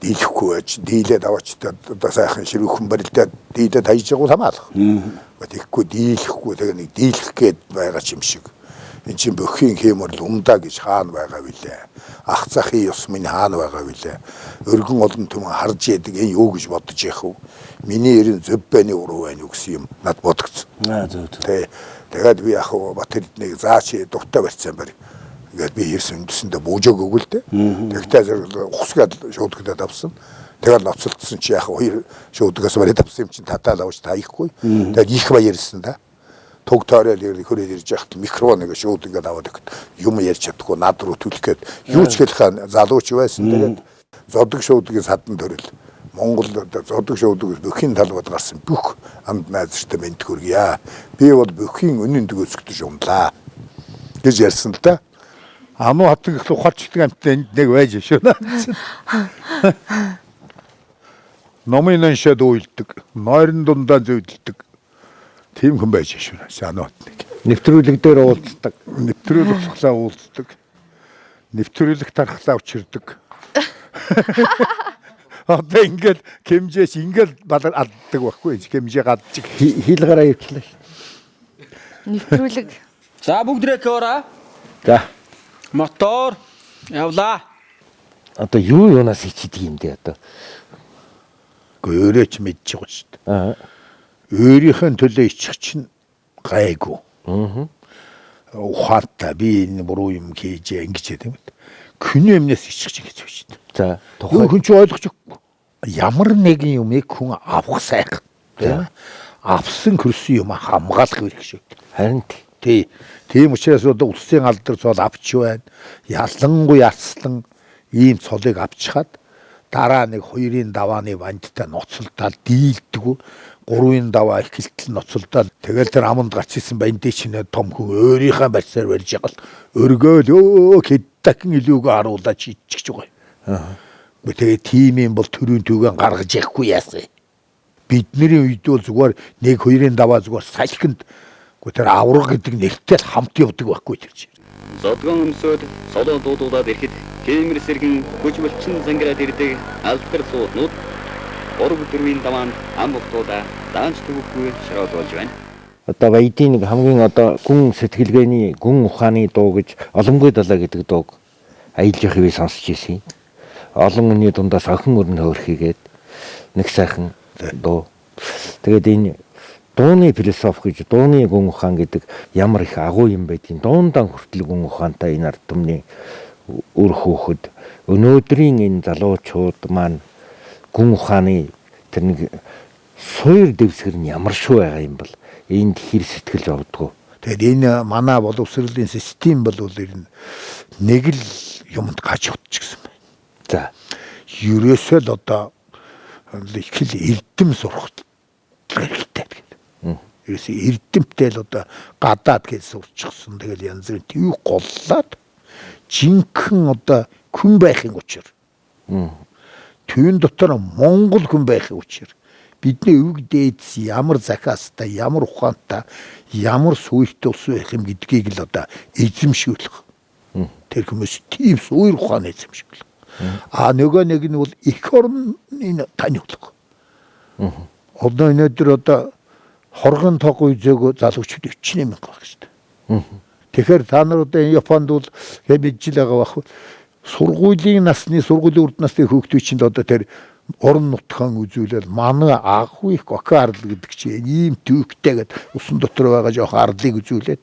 дийлэхгүй байж дийлээд аваачтай одоо сайхан ширүүхэн барилдаад дийлээд хайж байгаа хамаалах. Тэгэхгүй дийлэхгүй тэгээ нэг дийлэх гээд байгаа ч юм шиг. Эн чинь бөхийн хийморл умдаа гэж хаана байгаа вүлээ. Ах захын ёс минь хаана байгаа вүлээ. Өргөн олон түмэн харж яадаг энэ юу гэж бодож яах вэ? Миний ерэн зөв байна уу байна уу гэсэн юм над бодогдсон. Аа зөв зөв. Тэгээд би яг Батэрднийг заа чи дуртай барьсан барь. Ингээд би ирсэн үндэсэндээ буужааг өгөл дээ. Тэгтээ зэрэг ухсгаад шуудагдаад авсан. Тэгэл ноцолдсон чи яг хоёр шуудгаас бариад авсан юм чинь татаал авч таяхгүй. Тэгээд их баярлсан да. Туг тойрол хөрөөд ирж яхад микрофон нэг шууд ингээд аваад өгöd юм ярьж чадахгүй над руу түлх гээд юу ч хэлэх залууч байсан. Тэгээд зодог шуудгийн садан төрөл Монгол одоо зодог шуудаг бүхийн талбад гарсан бүх анд найзтай мэнд хүргье. Би бол бүхийн үнэн дгөөцгдөж унлаа гэж ярьсан л да. Ануу хатан их ухаарчдаг амттай энд нэг байж шүү. Номын наншаад уйлдаг, нойрон дундаа зүйдэлдэг. Тийм хүн байж шүү. Ануу хатныг. Нэвтрүүлэг дээр уулздаг. Нэвтрүүлэг цуглаа уулздаг. Нэвтрүүлэг тархлаа учирдаг. Одоо ингээл хэмжээс ингээл балар алддаг байхгүй хэмжээ гадчих. Хил гараа ирчлээ. Нэвтрүүлэг. За бүгд рекора. За. Мотор явлаа. Одоо юу юунаас ичдэг юм дээ одоо? Гэхдээ өөрөө ч мэдж байгаа шүү дээ. Аа. Өөрийнхөө төлөө ичих чинь гайгүй. Аа. Ухаантай би энэ буруу юм хийж ингэж яа тийм үү. Күний өмнөөс ичих чинь гэж байна шүү дээ. За тухайн хүн чинь ойлгож өгөхгүй. Ямар нэгэн юмыг хүн авах сайхан. Тийм ээ. Авсан хөрсөн юм хамгаалах хэрэг шүү дээ. Харин тий. Тийм учраас одоо улсын алдар цол авч байна. Ялангуяа арслан ийм цолыг авчхаад дараа нэг хоёрын давааны вандтай ноцолдоод дийлдэггүй, гурвын даваа ихэлтэл ноцолдоод тэгэл тэр аманд гарч исэн бандий чинь том хүн өөрийнхөө барьсаар барьж байгаа л өргөөл өө хэд дахин илүүгээ харуулаад шийдчихэж байгаа юм. Аа. Тэгээ тийм юм бол төрийн түүгэн гаргаж явахгүй яасан. Бидний үед бол зүгээр нэг хоёрын даваа зүгээр салхинд үгүй тэр авраг гэдэг нэртэй л хамт явдаг байхгүй тэр чинь. Зодгон өмсөөд солоо дуудуулаад ирэхэд тиймэр сэргэн хүч булчин зангираад ирдэг алдар сууднууд 3 4-ийн даваанд ам ухтуулаа даанч төвөхгүй шороодуулж байна. Одоо баядын нэг хамгийн одоо гүн сэтгэлгээний гүн ухааны дуу гэж Олонгүй далаа гэдэг дууг аялж явах үе сонсч ирсэн. Олон хүний дундаас охин өрн хөөрхийгээд нэг сайхан дуу. Тэгээд энэ дууны философи гэж дууны гүн ухаан гэдэг ямар их агуу юм байдгийг дуундаан хүртэл гүн ухаантай энэ ард түмний үр хөөхөд өнөөдрийн энэ залуучууд маань гүн ухааны тэр нэг суур дэвсгэр нь ямар шүү байгаа юм бол энд хэр сэтгэл зовдгоо. Тэгээд энэ манай боловсролын систем бол ер нь нэг л юмд гаж утчихсан байна. За. Ерөөсөө л одоо их л эрдэм сурах хэрэгтэй гэдэг. Ерөөсөө эрдэмтэй л одоо гадаад гэж сурчихсан. Тэгэл янз бүрийн төв голлоод жинхэнэ одоо хүн байхын учир. Түүн дотор Монгол хүн байхын учир бидний өвөг дээдс ямар захиастай, ямар ухаантай, ямар сүйртэй улс байх юм гэдгийг л одоо эзэмшүүлэх. Тэр хүмүүс тийм сүйр ухаан эзэмшүүлэх. А нөгөө нэг нь бол эх орны таниулах. Одоо өнөөдөр одоо хоргон тог үзээгөө залуучууд 48 мянга баг шүү дээ. Тэгэхээр та нар одоо энэ Японд бол мэдж л байгаа бах. Сургуулийн насны сургуулийн урд насны хүүхдүүд чинь одоо тэр орон нутгаан үзүүлэл манай агуу их ока арал гэдэг чинь ийм төвхтэй гэд усан дотор байгаа жоох арлыг үзүүлээд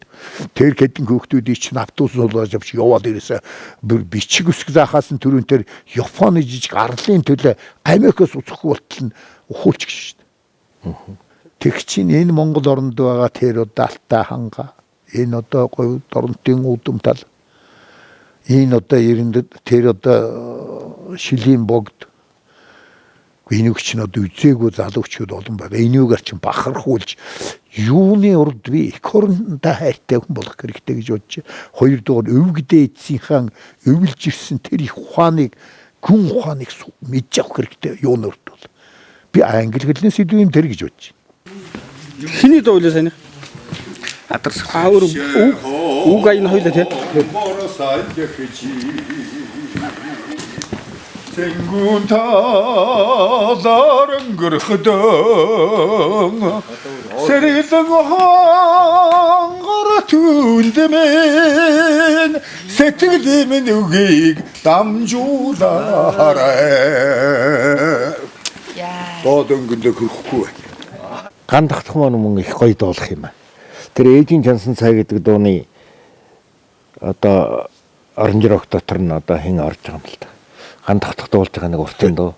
тэр хэдэн хүүхдүүдийг чинь автобус суулгаж авч яваад ирээсэ бичиг үсэг заахаас нь түрүүн тэр Японы жижиг арлын төлөө Америкээс уцахгүй болтол нь ухуулчих шүү дээ. Тэг чинь энэ Монгол оронд байгаа тэр одоо Алтай ханга, энэ одоо говь Доронтын үүдэн тал, энэ одоо эрэнд тэр одоо шилийн богд энүүг чинь одоо үзээгүй залуучууд олон байгаа. Энүүгээр чинь бахархуулж юуны урд би эх орондоо хайртай хүн болох хэрэгтэй гэж бодож, хоёрдугаар өвөг дээдсийнхаа өвлж ирсэн тэр их ухааныг гүн ухааныг мэдж авах хэрэгтэй юуны урд бол. Би англи хэлнээс илүү юм тэр гэж бодож. Хиний дуу үлээ сайн. Адарс. А өөр үг аян хоёлаа тий. Тэнгүүн талаар өнгөрөхдөн сэргэлэн хонгор түндэмэн сэтгэлийн минь үгийг дамжуулаарай. Доод өнгөндөө хөрөхгүй байна. Ган тогтох маань мөн их гоё дуулах юм аа. Тэр ээжийн чансан цай гэдэг дууны одоо оранжирок дотор нь одоо хэн орж байгаа юм л та. Ган тогтох дуулж байгаа нэг уртын дуу.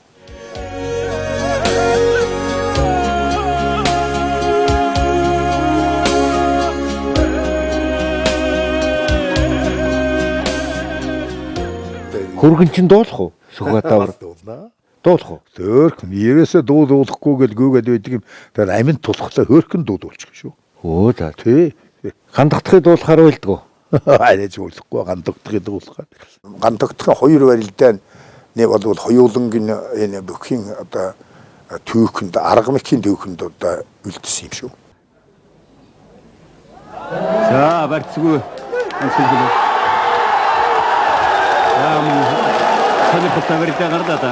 Хүргэн чинь дуулах уу? Сүхбаатар. Дуулах уу? Хөөрхөн. Ерөөсөө дуу дуулахгүй гэл гүйгээд байдаг юм. Тэр амин тулхлаа хөөрхөн дуу дуулчих шүү. Өө за. Тий. Ган тогтохыг дуулахаар уйлдгүү. Арай ч уулахгүй ган тогтохыг дуулахаар. Ган тогтохын хоёр барилдаа нэг бол хоёулангийн энэ бүхийн одоо түүхэнд аргамикийн түүхэнд одоо үлдсэн юм шүү. За барьцгүй. За мөн сонирхолтой барилдаа гарлаа да.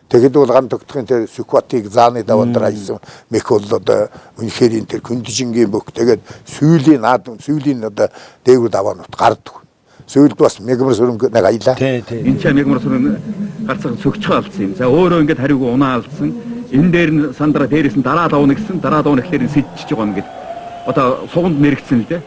Тэгэхэд бол ган тогтхын тэр Сүхбатыг зааны даван дээр хайсан мэх бол одоо үнэхээр энэ тэр күндижингийн бүх тэгээд сүүлийн наад сүүлийн одоо дээгүүр даваанууд гардаг. Сүүлд бас мегмар сүрэнг нэг аялаа. Энэ ч мегмар сүрэн гарцхан сөгчхөө алдсан юм. За өөрөө ингээд хариуг унаа алдсан. Энэ дээр нь сандраа дээрээс нь дараа давна гэсэн, дараа давна гэхлээр нь сэжчихэж байгаа юм гээд. Одоо суганд мэрэгцэн л дээ.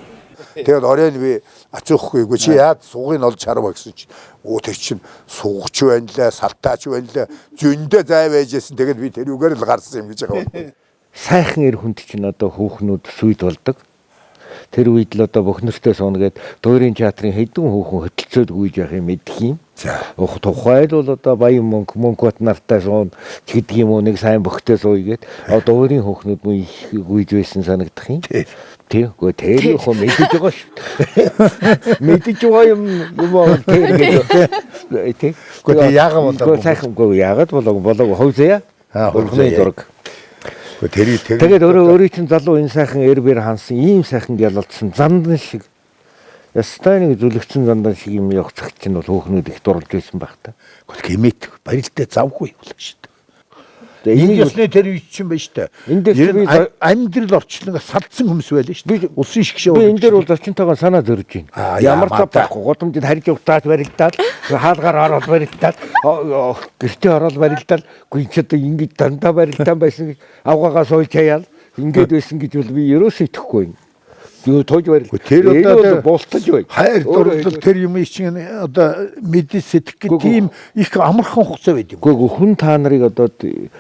Тэгээд оройн би ацуухгүй чи яад сугыг олж харва гэсэн чи өө тэр чин сугч байна лээ, салтаач байна лээ, зөндөө зай байжсэн. Тэгээд би тэрүүгээр л гарсан юм гэж байгаа юм. Сайхан эр хүнд чинь одоо хүүхнүүд сүйд болдог. Тэр үед л одоо бөхнөртэй сууна гэд дуурийн театрын хэдэн хүүхэн хөтөлцөөд гүйж явах юм мэдх юм. За. Тухайд бол одоо баян мөнгө мөнгөт нартай суун ч гэдэг юм уу нэг сайн бөхтэй сууя гэд одоо дуурийн хүүхнүүд мөн их гүйж байсан санагдах юм. Тий. Үгүй тэр юу хөө мэдэж байгаа шүү. Мэдэж байгаа юм юм аа тэр гэдэг. Тий. Үгүй тэг яагаад болоо. Үгүй сайхан үгүй яагаад болоо болоо хувь заяа. Аа Бурхны зураг. Үгүй тэрийг тэр. Тэгээд өөрөө өөрийн чинь залуу энэ сайхан эр бэр хансан ийм сайхан гялалдсан зандан шиг ястай нэг зүлэгцэн зандан шиг юм явах цагт чинь бол хөөхнүүд их дурлж байсан байх та. Үгүй гэмэт барилдаа завгүй болоо шүү дээ. Энийг Энэ ёсны тэр үе чинь байна шүү дээ. Энэ дээр би амьдрал орчлон салдсан хүмүүс байлаа шүү дээ. Улсын шгшээ. Би энэ дээр бол зочинтойгоо санаа зөрж байна. Ямар зав байхгүй. Гудамжинд харж явтаад барилдаад, хаалгаар ороод барилдаад, гэртээ ороод барилдаад, үгүй чи одоо ингэж дандаа барилдаан байсан гэж авгаагаа сууж хаяал ингээд байсан гэж бол би ерөөсөө итгэхгүй байна. Юу тууж барил. Тэр одоо бултаж бай. Хайр дурлал тэр юм чинь одоо мэдээ сэтгэх гэх тийм их амархан хугацаа байд юм. Үгүй хүн та нарыг одоо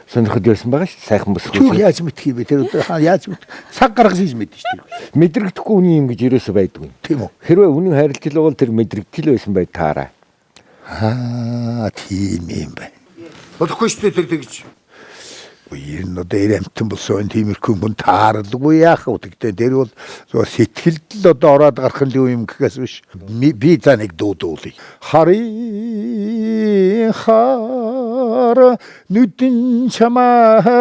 сонирхож байсан байгаа шүү дээ. Сайхан бүсгүй. Түүх яаж мэдх юм бэ? Тэр одоо яаж мэдх? Цаг гаргаж хийж мэднэ шүү дээ. Мэдрэгдэхгүй үний юм гэж ерөөсөө байдгүй. Тийм үү? Хэрвээ үнэн хайрлаж л бол тэр мэдрэгдэл байсан бай таараа. Аа тийм юм байна. Болохгүй шүү дээ тэр тэгж. Ер нь одоо эр амтан болсон тиймэрхүү хүн тааралгүй яах вэ гэдэг. Тэр бол зөв сэтгэлд л одоо ороод гарах нь юм гэхээс биш. Би за нэг дуу дуулъя. Харын хар нүдэн чамаагаан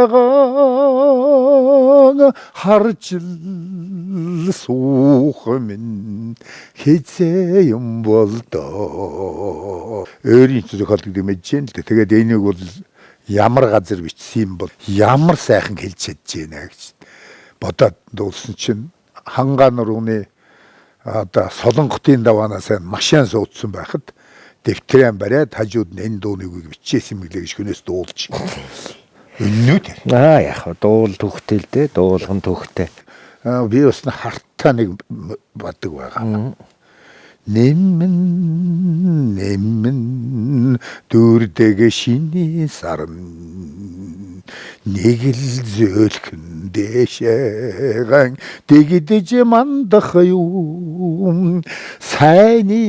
харж л суух минь хизээ юм болдоо. Өөрийн зохиол гэдэг мэдэж байна л дээ. Тэгээд энийг бол ямар газар бичсэн юм бол ямар сайхан хэлж чадж байна гэж бодоод дуулсан чинь хангаа нурууны одоо Солонготын даваанаас машин суудсан байхад дэвтрэн бариад хажууд нь энэ дууныг бичээсэн юм гэлээ гэж хүнээс дуулж. Үнэн үү тэр? Аа яах вэ? Дуул төгтэй л дээ, дуулган төгтэй. Би бас хартаа нэг бадаг байгаа. Нэмэн нэмэн дүрдэг шиний сарн нэг л зөөлхөн дэшэгэн дэгдэж мандах юм сайны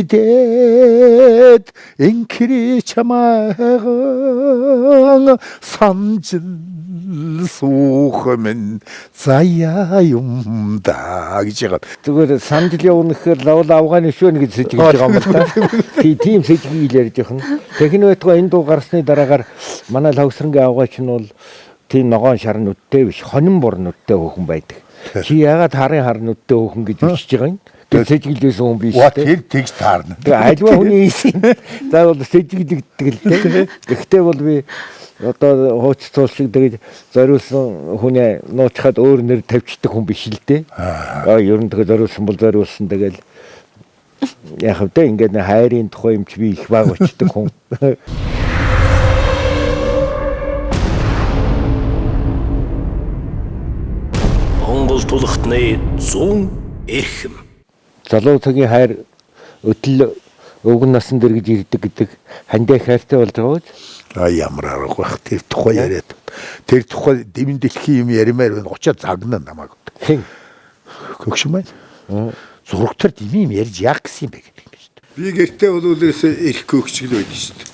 дэд инкри чамайган санжил суух минь заяа юм да гэж байгаа. Зүгээр санжил явна гэхээр лавл авгааны шөнө гэж сэжиглэж байгаа юм байна. Тийм сэжиглэл ярьж байгаа юм. Тэгэхин байтугай энэ дуу гарсны дараагаар манай лавсрангийн авгаач нь бол тийм ногоон шар нүдтэй биш, хонин бор нүдтэй хөөхөн байдаг. Чи яагаад харын хар нүдтэй хөөхөн гэж бичиж байгаа юм? Тэр сэжиглэсэн хүн биш үү? Тэр тэгж таарна. Тэгээ альва хүний ийсэн. За бол сэжиглэгддэг л дээ. Гэхдээ бол би одоо хууч цуул шиг тэгэж зориулсан хүнээ нуучхад өөр нэр тавьчихдаг хүн биш л дээ. Аа ер нь тэгээ зориулсан бол зориулсан тэгэл яах вэ? Ингээд хайрын тухай юм чи би их баг очдөг хүн. Монгол тулхтны 100 эрхэм. Залуу цагийн хайр өтөл өвгөн насан дээр гэж ирдэг гэдэг хандаа хайртай болж байгаа биз? А ямар арга байх тэр тухай яриад. Тэр тухай дэмэн дэлхийн юм яриамаар байна. Очоод загна намайг. Хэн? Хөгшин байна. Зурагтар дэмий юм ярьж яах гэсэн юм бэ гэдэг юм шүү дээ. Би гэртээ бол ерөөсөө ирэхгүй өгч л байдаг шүү дээ.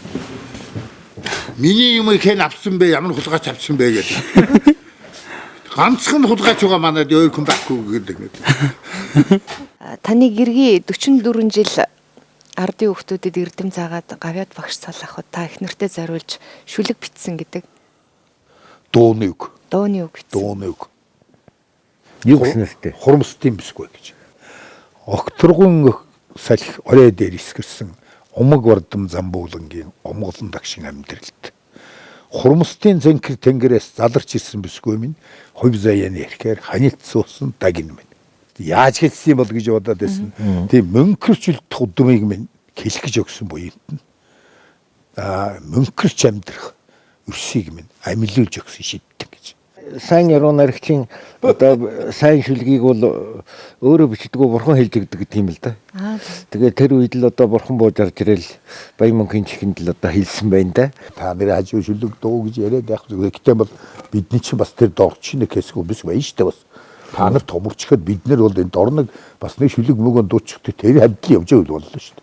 Миний юм хэн авсан бэ? Ямар хулгайч авсан бэ гэдэг. Ганцхан хулгайч байгаа манад өөр хүн байхгүй гэдэг. Таны гэргий 44 жил ардын хүүхдүүдэд эрдэм заагаад гавьяат багш салахад та их нэртэй зориулж шүлэг бичсэн гэдэг. Дууны үг. Дууны үг бичсэн. Дууны үг. Юу гэсэн нэртэй? Хурамсдын бүсгүй гэж. Огторгон салхи орой дээр исгэрсэн Умаг вардам замбуулангийн омголон дагшин амьдралд хурмстын зэнкэр тэнгэрээс заларч ирсэн бүсгүй минь хувь заяаны эрхээр ханилт суусан дагин минь. Яаж хэлсэн юм бол гэж бодоод байсан. Тийм мөнкөрч үлдэх удмыг минь хэлэх гэж өгсөн буянт нь. Мөнкөрч амьдрах өрсийг минь амилуулж өгсөн шидтэн гэж. Сайн яруу найрагчийн одоо сайн шүлгийг бол өөрөө бичдэггүй бурхан хэлж өгдөг гэдэг юм л да. Тэгээ тэр үед л одоо бурхан бууж орж ирэл Баян мөнхийн чихэнд л одоо хэлсэн байна да. Та нэр хажуу шүлэг дуу гэж яриад байх зүгээр. Гэтэ бол бидний чинь бас тэр дорчин нэг хэсэг биш баян штэ бас. Та нар томорчход бид нар бол энэ дорног бас нэг шүлэг мөгөн дуучихдаг тэр хавьд явж байвал боллоо штэ.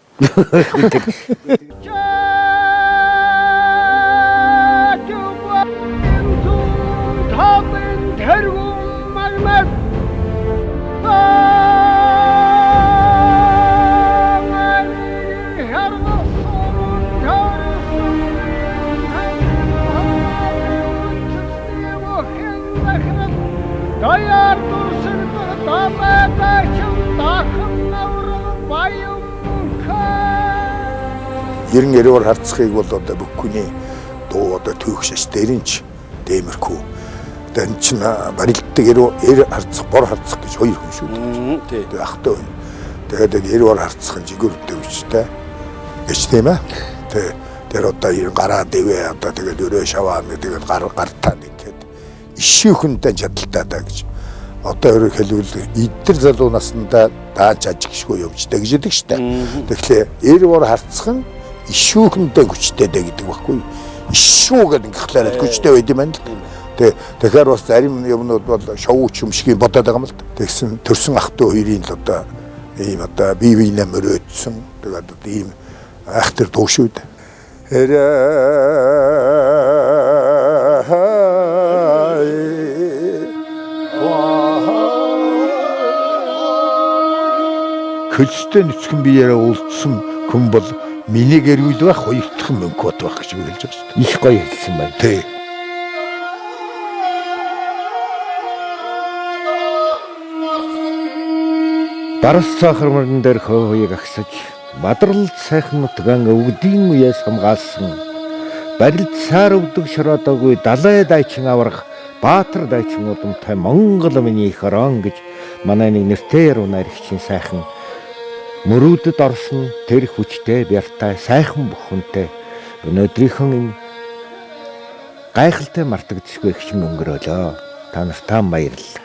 Ерэн эрээр харцхыг бол одоо бүх хүний дуу одоо түүх шаш дэрэнч дэмэрхүү. Одоо энэ чинь барилддаг эр харцах, бор харцах гэж хоёр хүн шүү дээ. Тэгээ ахтай хоёр. Тэгээд энэ эр бор харцах нь жигүүр дэвчтэй гэж тийм ээ. Тэгээ тэр одоо ер гараа дэвээ одоо тэгээд өрөө шаваа нэг тэгээд гар гартаа нэг гээд ишүүхэнтэй чадaltaй даа гэж. Одоо өөрөөр хэлбэл эдэр залуу наснда дааж ажигшгүй явждаг гэж хэлдэг штэ. Тэгэхээр эр бор харцах нь ишүүхэндээ хүчтэй дээ гэдэг баггүй. Ишүү гэдэг ингэхлээр хүчтэй байд юм байна л. Тэ тэгэхээр бас зарим юмнууд бол шоуч юм шиг бодоод байгаа юм л. Тэгсэн төрсөн ах トゥ хоёрын л одоо ийм одоо бие биенээ мөрөөдсөн. Тэгээд одоо ийм айхтар дуу шүү дээ. Хөлстэй нүцгэн биеэрээ уулзсан хүн бол миний гэрүүл байх, хоёр дахь нь мөнх бот байх гэж би хэлж байгаа шүү дээ. Их гоё хэлсэн байна. Тий. Барас цаахар мөрөн дээр хөөе агсаж, бадрал сайхан нутгаан өвгдийн үеэс хамгаалсан. Барилд саар өвдөг шороодоогүй далай дайчин аврах Баатар дайчин удамтай Монгол миний их орон гэж манай нэг нэртэй яруу найрагчийн сайхан мөрөөдөд орсон тэр хүчтэй бяртай сайхан бүхэнтэй өнөөдрийнхөн энэ гайхалтай мартагдшгүй хичмэн өнгөрөөлөө. Та нартаа баярлалаа.